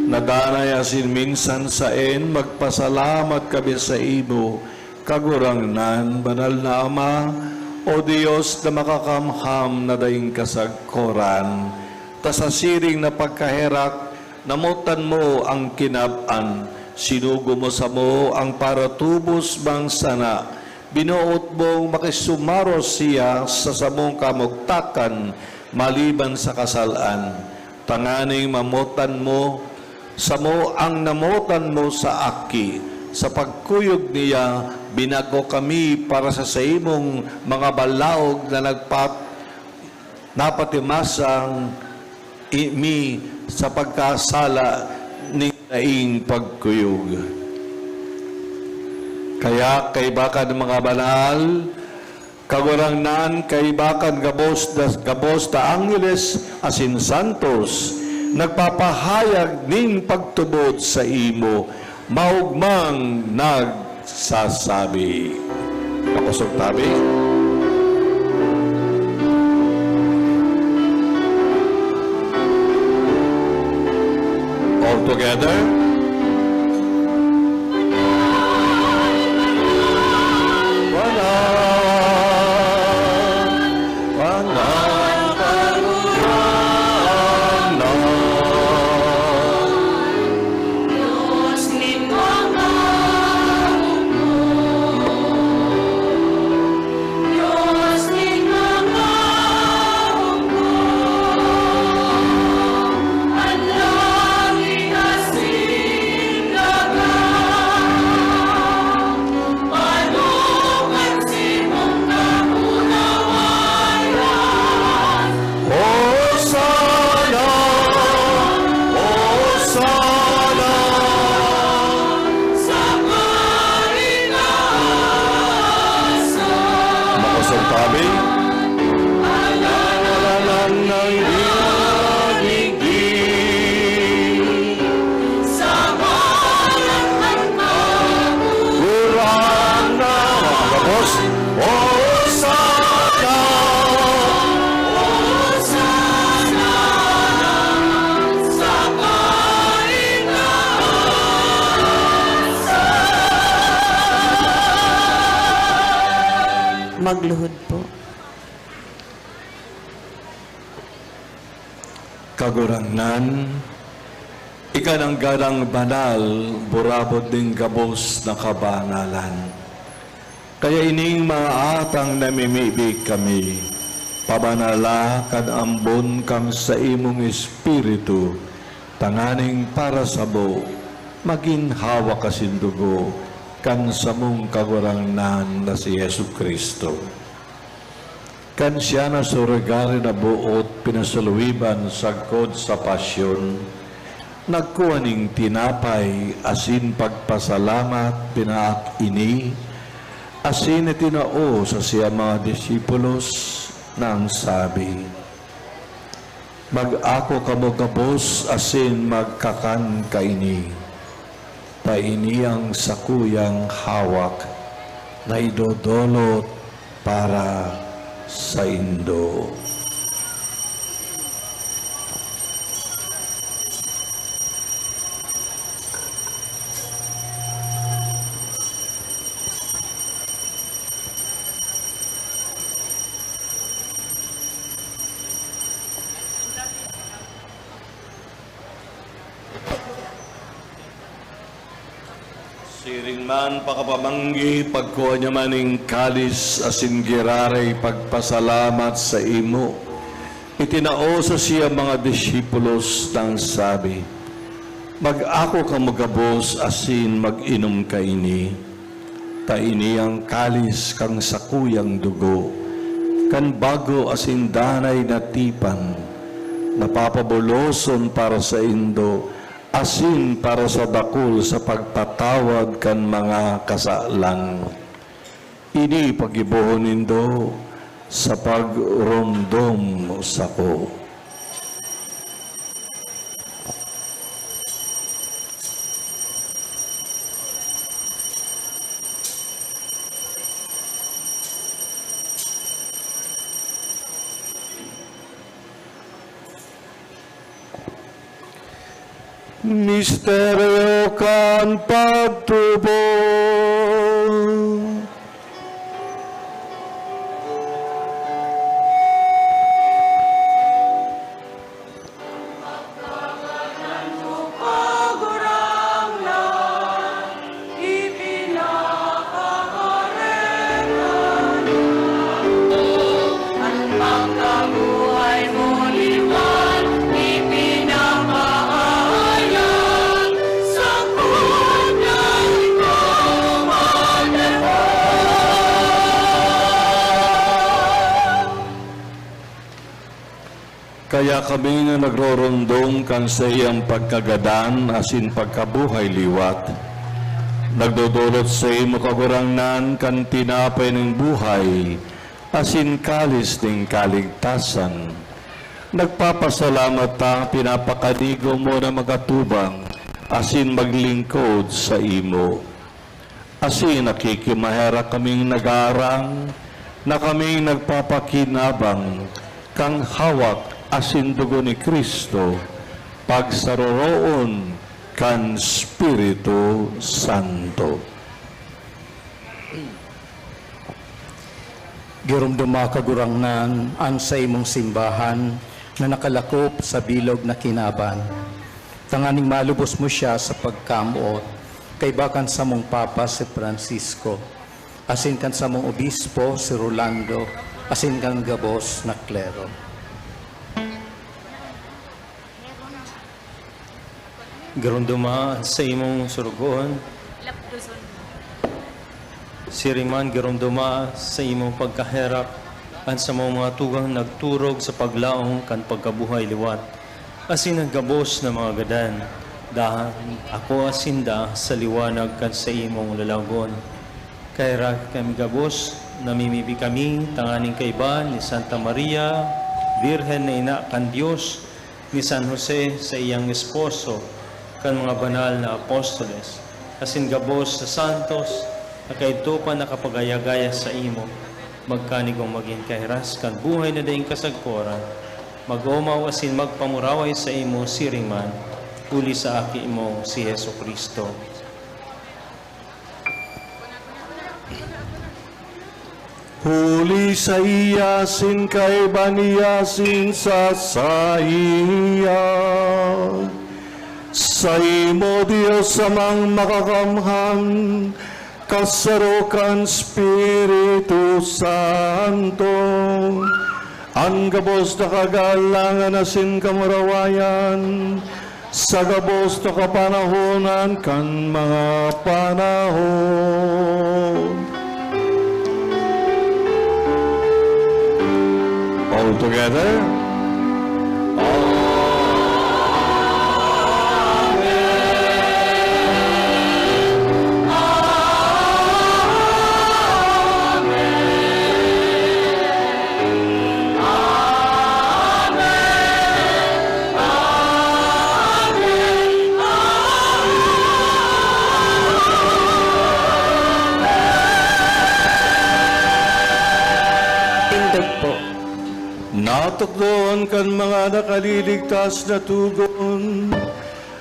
nadanay asin minsan saen, magpasalamat kami saimo, Kagurangnan, Banal na Ama, O Dios na makakamham na daing kasagkoran, ta sa siring na pagkaherak, namotan mo ang kinab-an, sinugo mo samo ang paratubos mang sana, binoot mong makisumaros siya sa samong kamugtakan maliban sa kasal-an, tanganing mamotan mo samo ang namotan mo sa aki. Sa pagkuyog niya, binago kami para sa saimong mga balaog na nagpat-, napatimasang i-, mi sa pagkasala ning daing pagkuyog. Kaya kaiba kan mga banal, Kagurangnan, kaiba kan gabos na, gabos na angheles asin santos, nagpapahayag nin pagtubod saimo, maogmang nagsasabi. Makosog tabi. All together. Banal, banal, banal, banal. Dios nin mga hukman, Dios nin mga hukman, an langit asin daga. Panokan simong kakunawayan. Hosanna! Hosanna! Sa kaitaasan. Makosog tabi. Alalanan ng Ginigin. Sa ngaran ng Kagurangnan. Mga kapos, Hosanna! Hosanna sa kaitaasan. Magluhod po. Kagurangnan, ika nanggad an banal, burabod nin gabos na kabanalan. Kaya ining mga atang namimibi kami, pabanala kan ambon kan saimong Espiritu, tanganing para sabo, magin hawak asin dugo kan samong Kagurangnan na si Jesu-Cristo. Kan siya nasurugaran na boot pinasaluiban sagkod sa pasyon, nagkua nin tinapay asin pagpasalamat, pinaak ini, Asin itinao sa siya mga disipulos nang sabi, "Mag-ako kamo gabos asin magkakan kaini, ta ini an sakuyang hawak na idodolot para saindo." Siring man pakapamanggi, pagkua niya man nin kalis asin giraray pagpasalamat sa imo, itinao sa siya mga disipulos nang sabi, "Mag-ako kamo gabos asin mag-inom kaini, ta ini an kalis kan sakuyang dugo, kan bago asin danay na tipan, na papabuloson para saindo asin para sa dakul sa pagpatawad kan mga kasalan. Ini paggibohon nindo sa pagromdom sako." Misteryo kan pagtubod. Kaya kami na nagroromdom kan saiyang pagkagadan asin pagkabuhay liwat, nagdodolot saimo, Kagurangnan, kan tinapay nin buhay asin kalis nin kaligtasan. Nagpapasalamat ta, pinapakanigo mo na mag-atubang asin maglingkod saimo. Asin nakikimaherak kaming nagaarang na kaming nagpapakinabang kan hawak asin dugo ni Cristo, pagsaroroon kan Espiritu Santo. Giromdoma, Kagurangnan, an saimong simbahan na nakalakop sa bilog na kinaban, tanganing malubos mo siya sa pagkamoot, kaiba kan samong Papa si Francisco, asin kan samong Obispo si Rolando, asin kan gabos na klero. Giromdoma an saimong sorogoon. Lapdoson. Siring man, giromdoma sa imong pagkaherak an samong mga tugang nagturog sa paglaom kan pagkabuhay liwat, asin an gabos na mga gadan. Dahan akoa sinda sa liwanag kan saimong lalagon. Kaheraki kami gabos, namimibi kami tanganing kaiba ni Santa Maria, Birhen na Ina kan Dios, ni San Jose, saiyang esposo, kan mga banal na apostoles, asin gabos na santos na kaidto pa nakapagaya-gaya saimo, magkanigong magin kahiras kan buhay na daing kasagkoran, mag-omaw asin magpamuraway saimo siring man, huli sa Aki mo, si Jesu-Cristo. Huli saiya, asin kaiba niya, asin sa saiya, saimo, Dios Amang Makakamhan, kasaro kan Espiritu Santo, an gabos na kagalangan asin kamurawayan, sa gabos na kapanahonan kan mga panahon. All together. Amen. Amen. Doon kan mga nakaliligtas na tugon,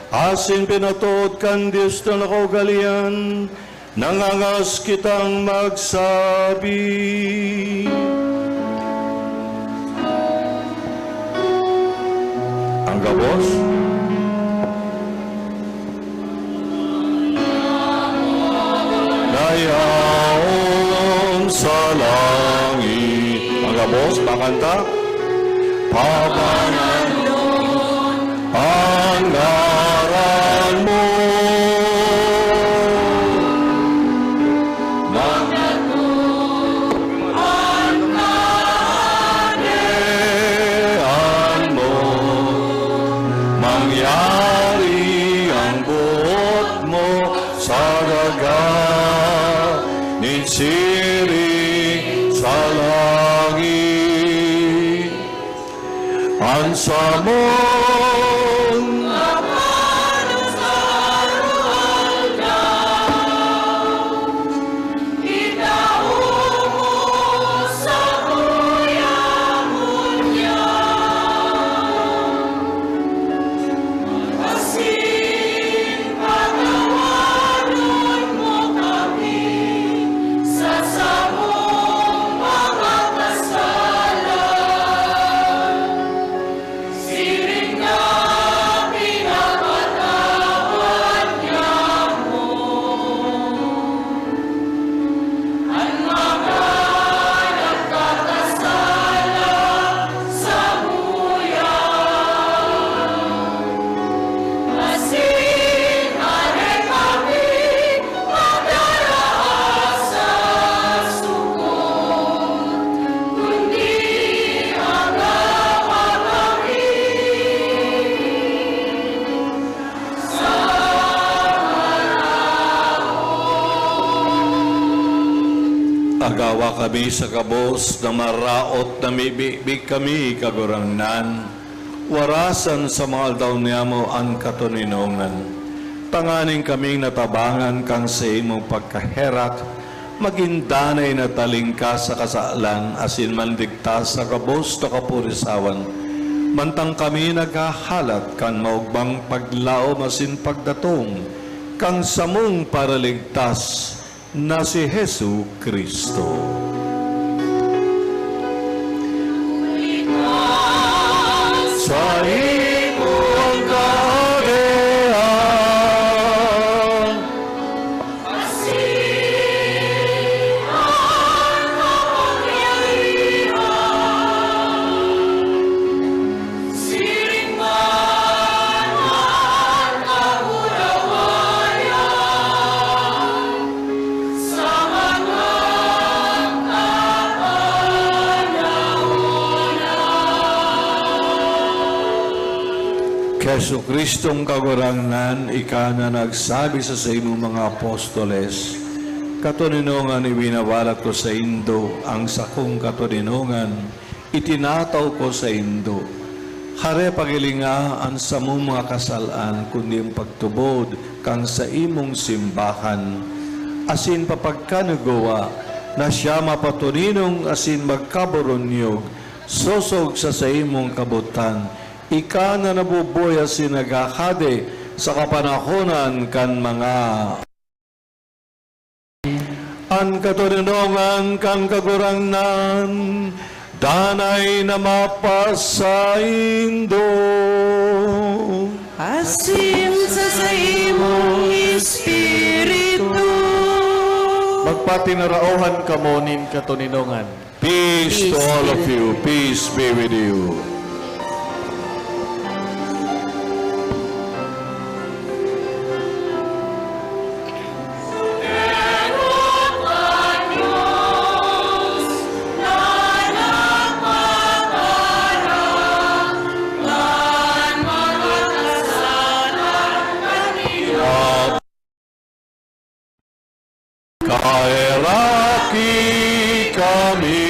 asin pinatood kan Dios na nakaugalean, nangangas kitang magsabi. Ang gabos. Dayaon sa langit. Mga boss, makanta. Pabanganon ang ngaran mo. Magdato ang kahadean mo. Mangyari ang boot mo sa daga nin siring sa langit. An samong Agawa kami sa gabos na maraot na mibigbig kami, Kagurangnan. Warasan sa mga aldaw niyamo an katoninongan, tanganing kaming natabangan kan saimong pagkaherak, magin danay na talingkas sa kasalan asin manligtas sa gabos na kapurisawan, mantang kami naghahalat kan maogmang paglaom asin pagdatong kan samong Paraligtas na si Jesu-Cristo. Saimo an kahadean. Jesu-Cristong Kagurangnan, ika na nagsabi sa saimong mga apostoles, "Katoninongan iwinawalat ko saindo an sakong katoninongan, itinataw ko saindo." Hare, paghilinga an samong mga kasal-an, kundi an pagtubod kan saimong simbahan, asin papagkanugowa na siya mapatoninong asin magkaburunyog, sosog sa saimong kabotan, ika na nabubuhay asin naghahade sa kapanahonan kan mga An katoninongan kan Kagurangnan danay na mapasaindo. Asin sa saimong espiritu. Magpatinaraohan kamo nin katoninongan. Peace to all of you. Peace be with you. Kaheraki kami.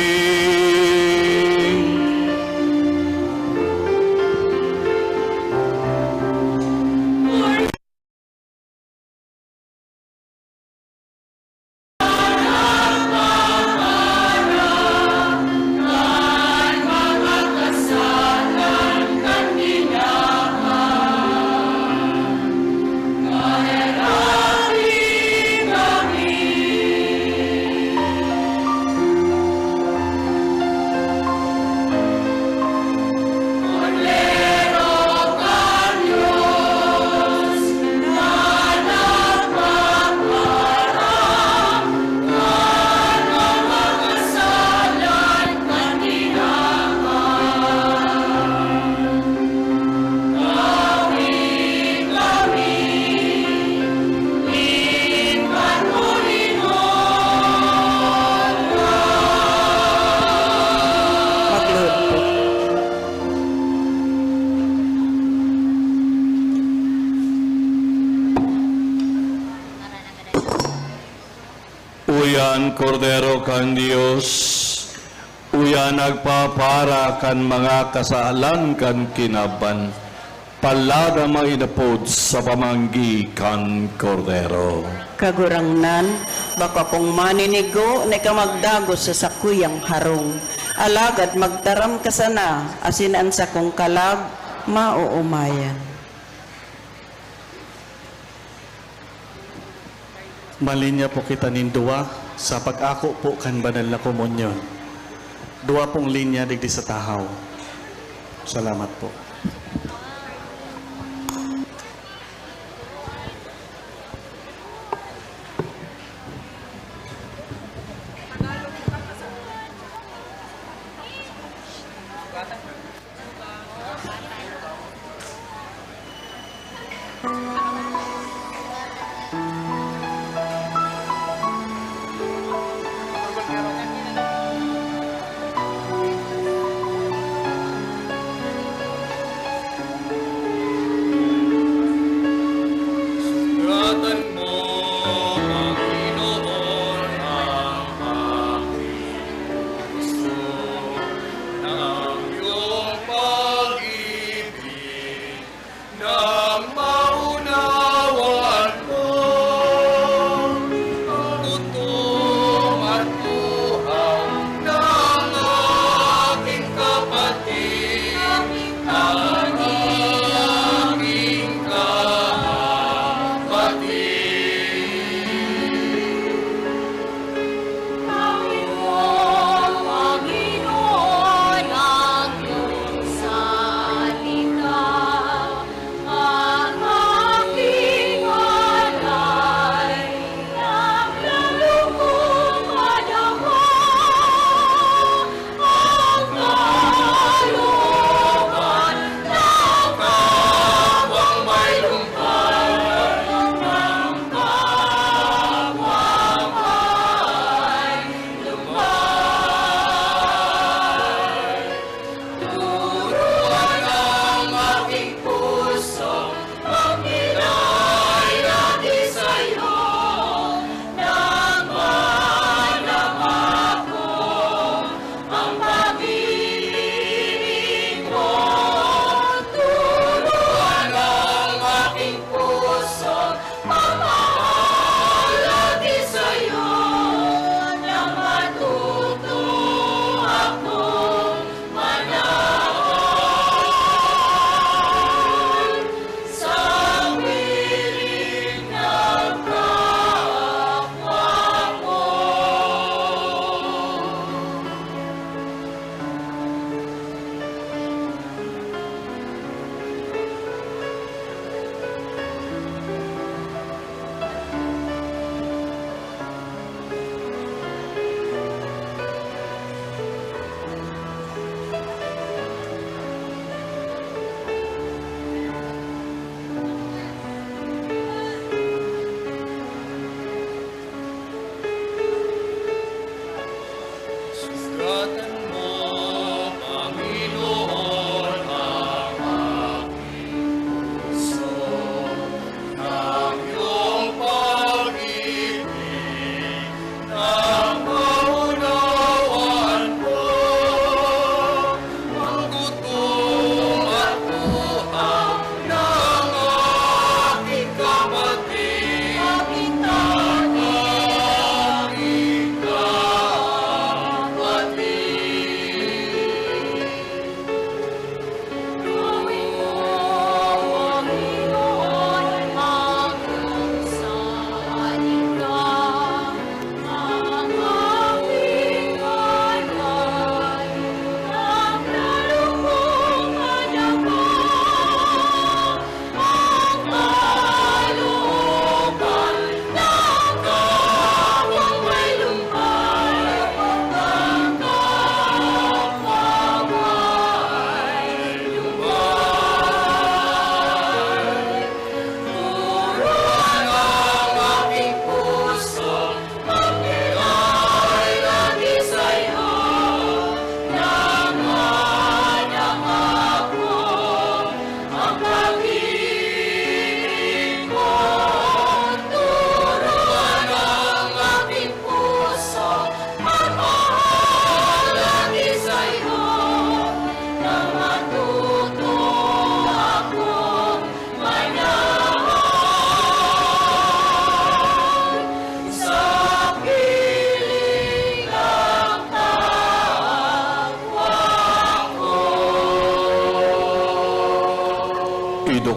Kan Kordero kan Dios, uya nagpapara kan mga kasalan kan kinaban. Palad an mga inapod sa pamanggi kan Kordero. Kagurangnan, bako akong maninigo na ika magdagos sa sakuyang harong. Alagad magtaram ka sana, asin an sakong kalag maoomayan. Manlinya po kita nin duwa sa pag-ako po kan banal na komunyon. Duwa pong linya digdi sa tahaw. Salamat po.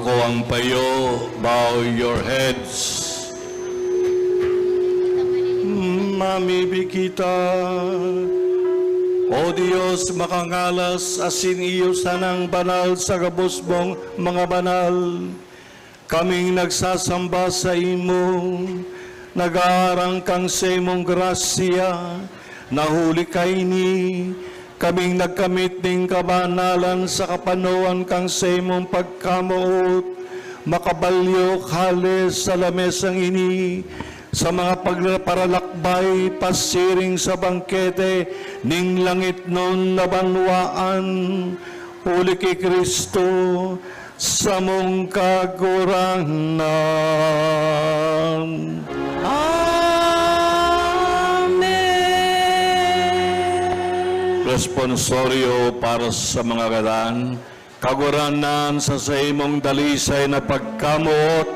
Ko ang payo, bow your heads. Mamibi kita. O Dios, makangalas asin iyo sanang banal sa gabos mong mga banal. Kaming nagsasamba saimo, nag-aarang kan saimong grasya, na huli kaini, kaming nagkamit nin kabanalan sa kapanoan kan saimong pagkamoot, makabalyok hale sa lamesang ini, sa mga pagparalakbay pasiring sa bangkete nin langitnon na banwaan, huli ki Cristo, samong Kagurangnan. Amen. Responsorio para sa mga gadan. Kagurangnan, sa saimong dalisay na pagkamoot,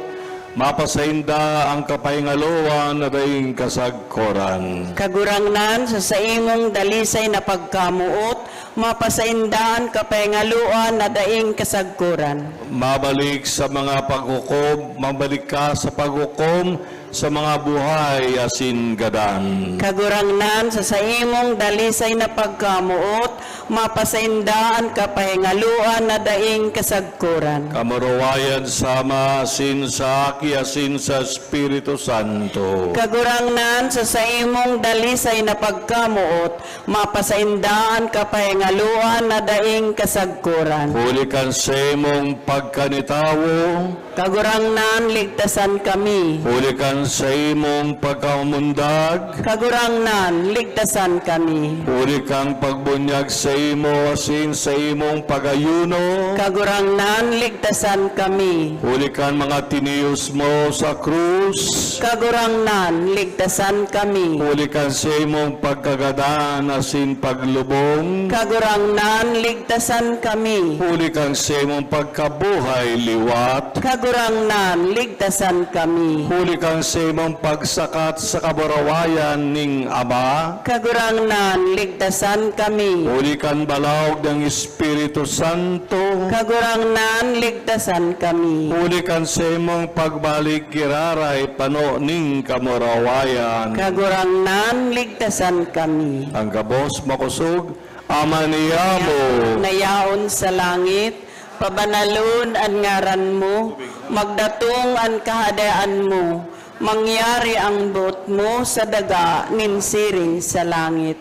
mapasainda an kapahingaloan na daing kasagkoran. Kagurangnan, sa saimong dalisay na pagkamoot, mapasainda an kapahingaloan na daing kasagkoran. Mabalik sa mga paghukom, mabalik ka sa paghukom sa mga buhay asin gadan. Kagurangnan, sa saimong dalisay na pagkamoot, mapasainda an kapahingaloan na daing kasagkoran. Kamurawayan sa Ama, asin sa Aki, asin sa Espiritu Santo. Kagurangnan, sa saimong dalisay na pagkamoot, mapasainda an kapahingaloan na daing kasagkoran. Huli kan saimong pagkanitawo. Kagurangnan, ligtasan kami. Huli kan saimong pagkamundag. Kagurangnan, ligtasan kami. Huli kan pagbunyag saimo asin saimong pag-ayuno. Kagurangnan, ligtasan kami. Huli kan mga tiniyos mo sa krus. Kagurangnan, ligtasan kami. Huli kan saimong pagkagadan asin paglubong. Kagurangnan, ligtasan kami. Huli kan saimong pagkabuhay liwat. Kagurangnan, ligtasan kami. Huli kan saimong pagsakat sa kamurawayan ning Ama. Kagurangnan, ligtasan kami. Huli kan balaog nin Espiritu Santo. Kagurangnan, ligtasan kami. Huli kan saimong pagbalik giraray pano nin kamurawayan. Kagurangnan, ligtasan kami. An gabos makosog, Ama niyamo na yaon sa langit, pabanalon an ngaran mo, magdatong an kahadean mo, mangyari ang boot mo sa daga nin siring sa langit.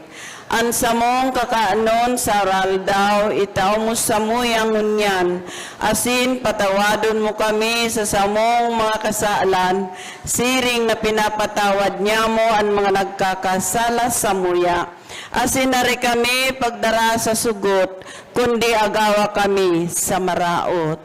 An samong kakanon sa aroaldaw, itao mo samuya ngunyan, asin patawadon mo kami sa samong mga kasalan, siring na pinapatawad nyamo an mga nagkakasala samuya. Asin dai kami pagdara sa sugot, kundi agawa kami sa maraot.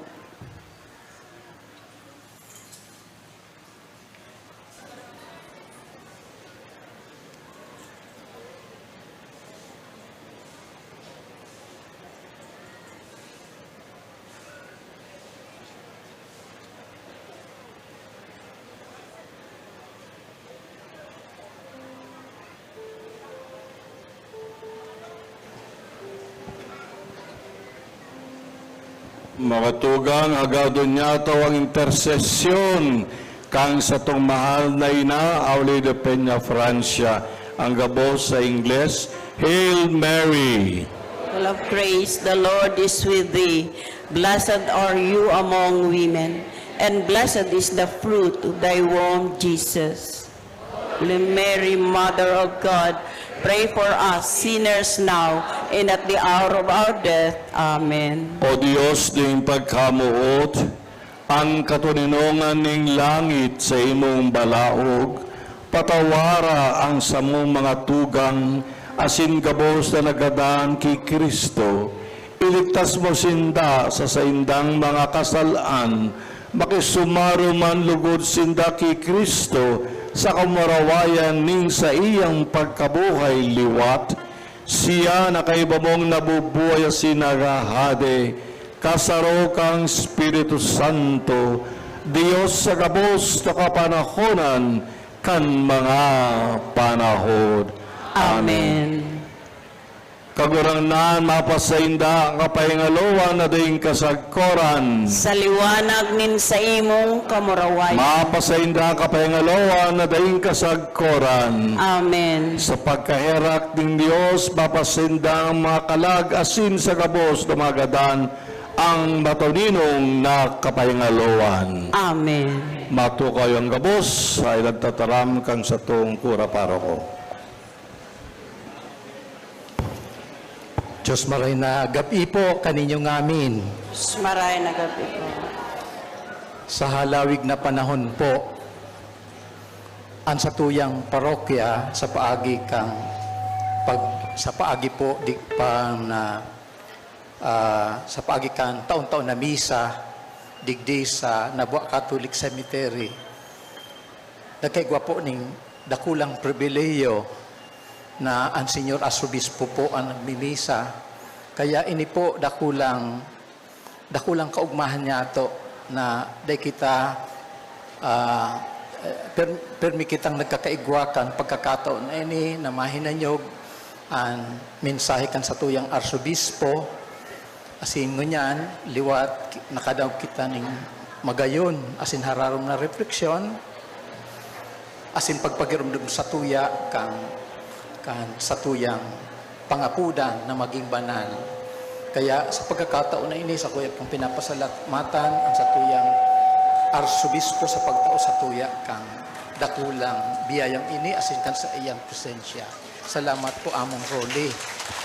Mga tugang, hagadon niyato ang intersesyon kan satong mahal na ina, Our Lady of Peñafrancia. Ang gabos sa Ingles, Hail Mary! Full of grace, the Lord is with thee. Blessed are you among women, and blessed is the fruit of thy womb, Jesus. Holy Mary, Mother of God, pray for us sinners now and at the hour of our death. Amen. O Dios nin pagkamoot, an katoninongan nin langit sa imong balaog, patawara an samong mga tugang asin gabos na nagadan ki Cristo. Iligtas mo sinda sa saindang mga kasal-an, makisumaro man lugod sinda ki Cristo sa kamurawayan nin saiyang pagkabuhay liwat. Siya na kaiba mong nabubuhay asin naghahade, kasaro kan Espiritu Santo, Dios sa gabos na kapanahonan kan mga panahon. Amen. Amen. Kagurangnan, mapasainda ang kapahingalowan na daing kasagkoran. Sa liwanag nin saimong kamurawayan. Mapasainda ang kapahingalowan na daing kasagkoran. Amen. Sa pagkaherak nin Dios, mapasainda ang mga kalag asin sa gabos na magadan ang matoninong na kapahingalowan. Amen. Matukaw an gabos, sa nagtataram kan satong kura paroko. Diyos maray na gab-i po kaninyo ngamin. Diyos maray na gab-i po. Sa halawig na panahon po, an satuyang parokya sa paagi kan pag-, sa paagi po di pa na, ah, sa paagi kan taon-taon na misa digdi sa Nabua Catholic Cemetery, nagkaigwa po ning dakulang pribilehiyo na an Señor Arsobispo po an nagmimisa. Kaya ini po dakulang, dakulang kaugmahan niyato na dai kita, ah, per-, permi kitang nagkakaigwa kan pagkakataon na ini na mahinanyog an mensahe kan satuyang Arsobispo. Asin ngunyan, liwat ki-, nakadangog kita nin magayon asin hararom na refleksyon, asin pagpagiromdom satuya kan, kan satuyang pangapodan na magin banal. Kaya sa pagkakataon na ini, sakuya pong pinapasalamatan an satuyang Arsobispo sa pagtao satuya kan dakulang biyayang ini asin kan saiyang presensya. Salamat po, Among Rolly,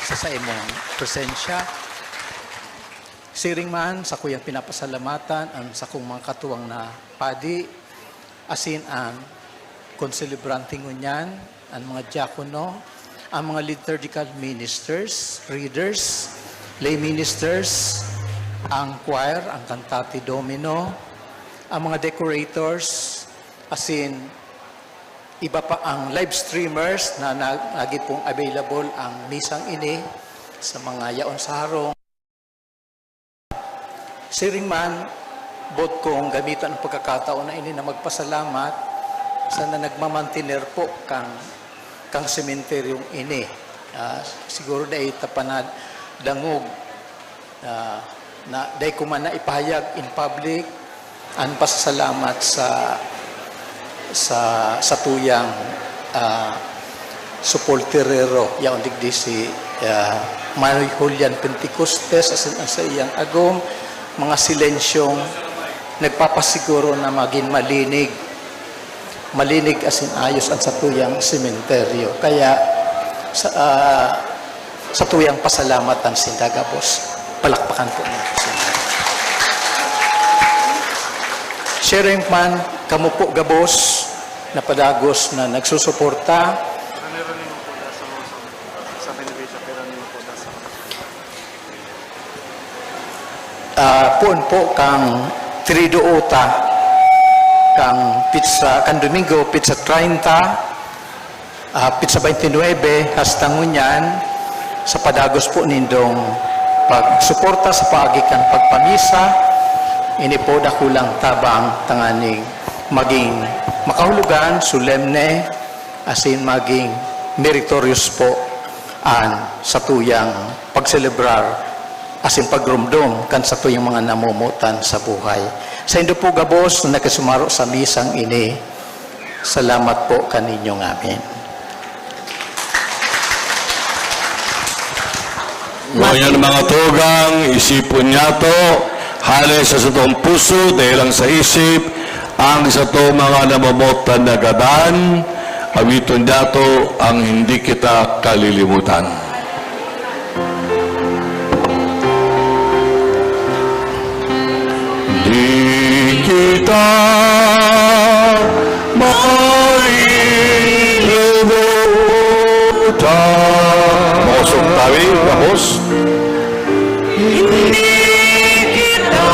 sa saimong presensya. Siring man, sakuyang pinapasalamatan an sakong mga katuwang na padi, asin an konselebrante ngunyan, an mga diakono, an mga liturgical ministers, readers, lay ministers, ang choir, ang Cantate Domino, ang mga decorators, asin iba pa ang live streamers na na-, nagi pong available ang misang ini sa mga yaon sa harong. Siring man, boot kong gamitan ang pagkakataon na ini na magpasalamat sa na nagmamantener po kang, kang sementeryong ini. Ah, siguro dai ta pa nadangog, ah, na dai ko man naipahayag in public an pasasalamat sa, sa satuyang, ah, supporterero, yaon digdi si, ah, Manoy Julian Pentecostes, asin an saiyang agom, mga silensyong nagpapasiguro na magin malinig, malinig asin ayos an satuyang sementeryo. Kaya, sa, ah, satuyang pasalamatan sinda gabos. Palakpakan po natin sila. Siring man, kamo po gabos na padagos na nagsusuporta. Ah, poon po kan Triduo ta, kan petsa, kan Domingo, petsa treinta, ah, petsa twenty-nine, hasta ngunyan, sa padagos po nindong pagsuporta sa paagi kan pagpamisa, ini po dakulang tabang tanganing magin makahulugan, solemne, asin magin meritorious po an satuyang pagselebrar asin pagromdom kan satuyang mga namomotan sa buhay. Saindo po gabos na nakisumaro sa misang ini, salamat po kaninyo ngamin. Ngunyan, mga tugang, isipon niyato, hale sa satong puso, dai lang sa isip, ang satong mga namomotan na gadan, awiton niyato ang Hindi Kita Kalilimutan. Di kita malilimutan. Mosong tawi, tapos. Hindi kita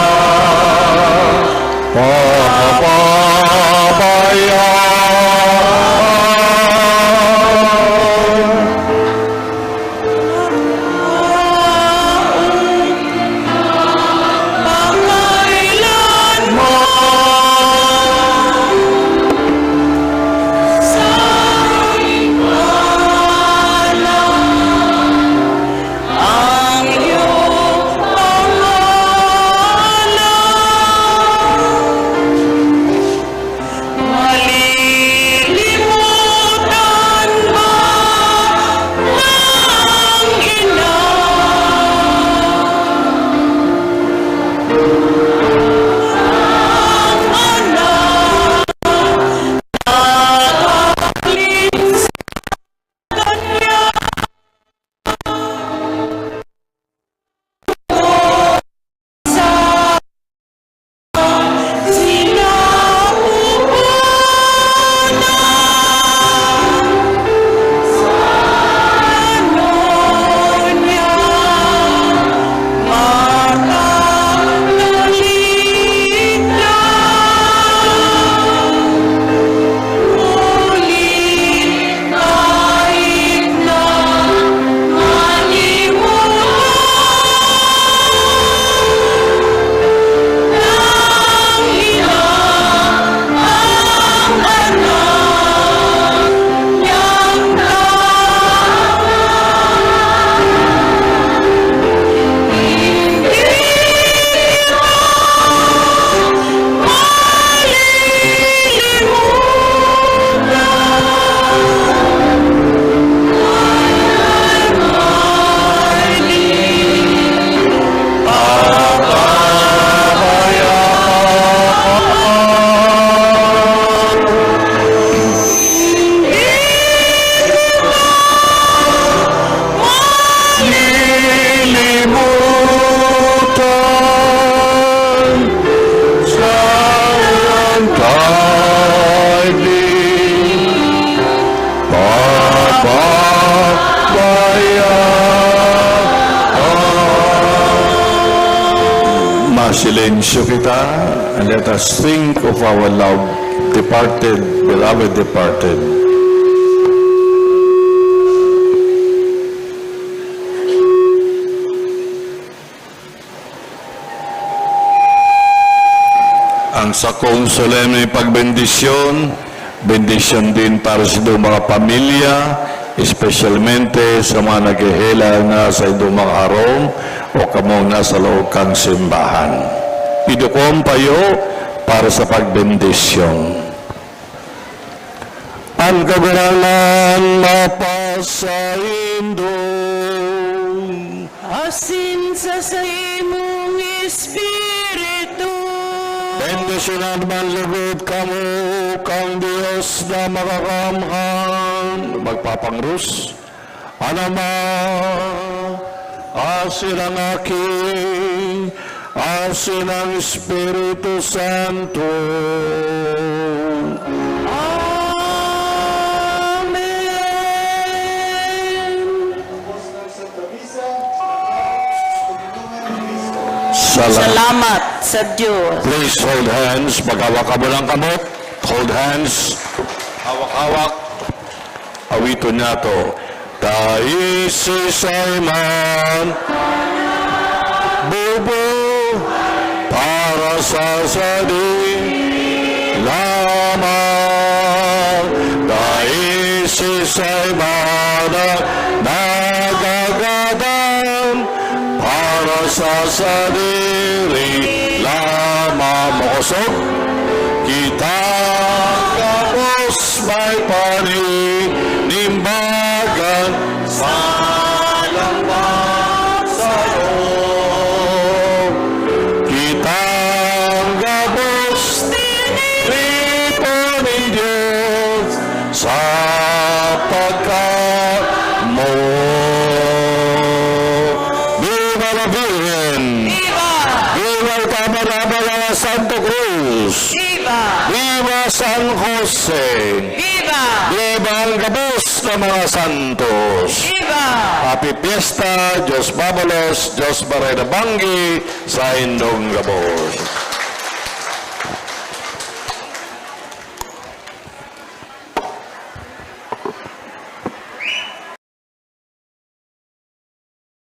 papabayaan. Silensyo kita, and let us think of our love departed, beloved departed. Ang sakong solemne pagbendisyon, bendisyon din para sa mga pamilya, espesyalmente sa mga naghehelang na sa indong mga harong o kamong nasa loob kang simbahan. Iduko ang payo para sa pagbendisyon. An Kagurangnan mapasaindo. Asin sa saimong espiritu. Bendisyonan man lugod kamo kan Dios na Makakamhan. Magpapangrus. An Ama, asin an Aki, asin an Espiritu Santo. Amen. Sala- Salamat sa Dios. Please hold hands. Maghawak kamo ng kamot. Hold hands. Hawak-hawak. Awiton niyato. Dai siisay man bubo para sa sadiri lamang. Dai siisay man ang nagagadan para sa sadiri lamang. Makosog. Kita gabos may paninimbagan sa lambak sa loob. Kitang gabos tiniripo nin Dios sa pagkamoot. Viva la Virgen! Viva! Viva el Kabanaba la Santo Cruz! Viva! Viva San Jose! Viva! Viva ang gabos na mga santos! Viva! Happy Fiesta! Dios mabalos, Dios maray na banggi sa indong gabos.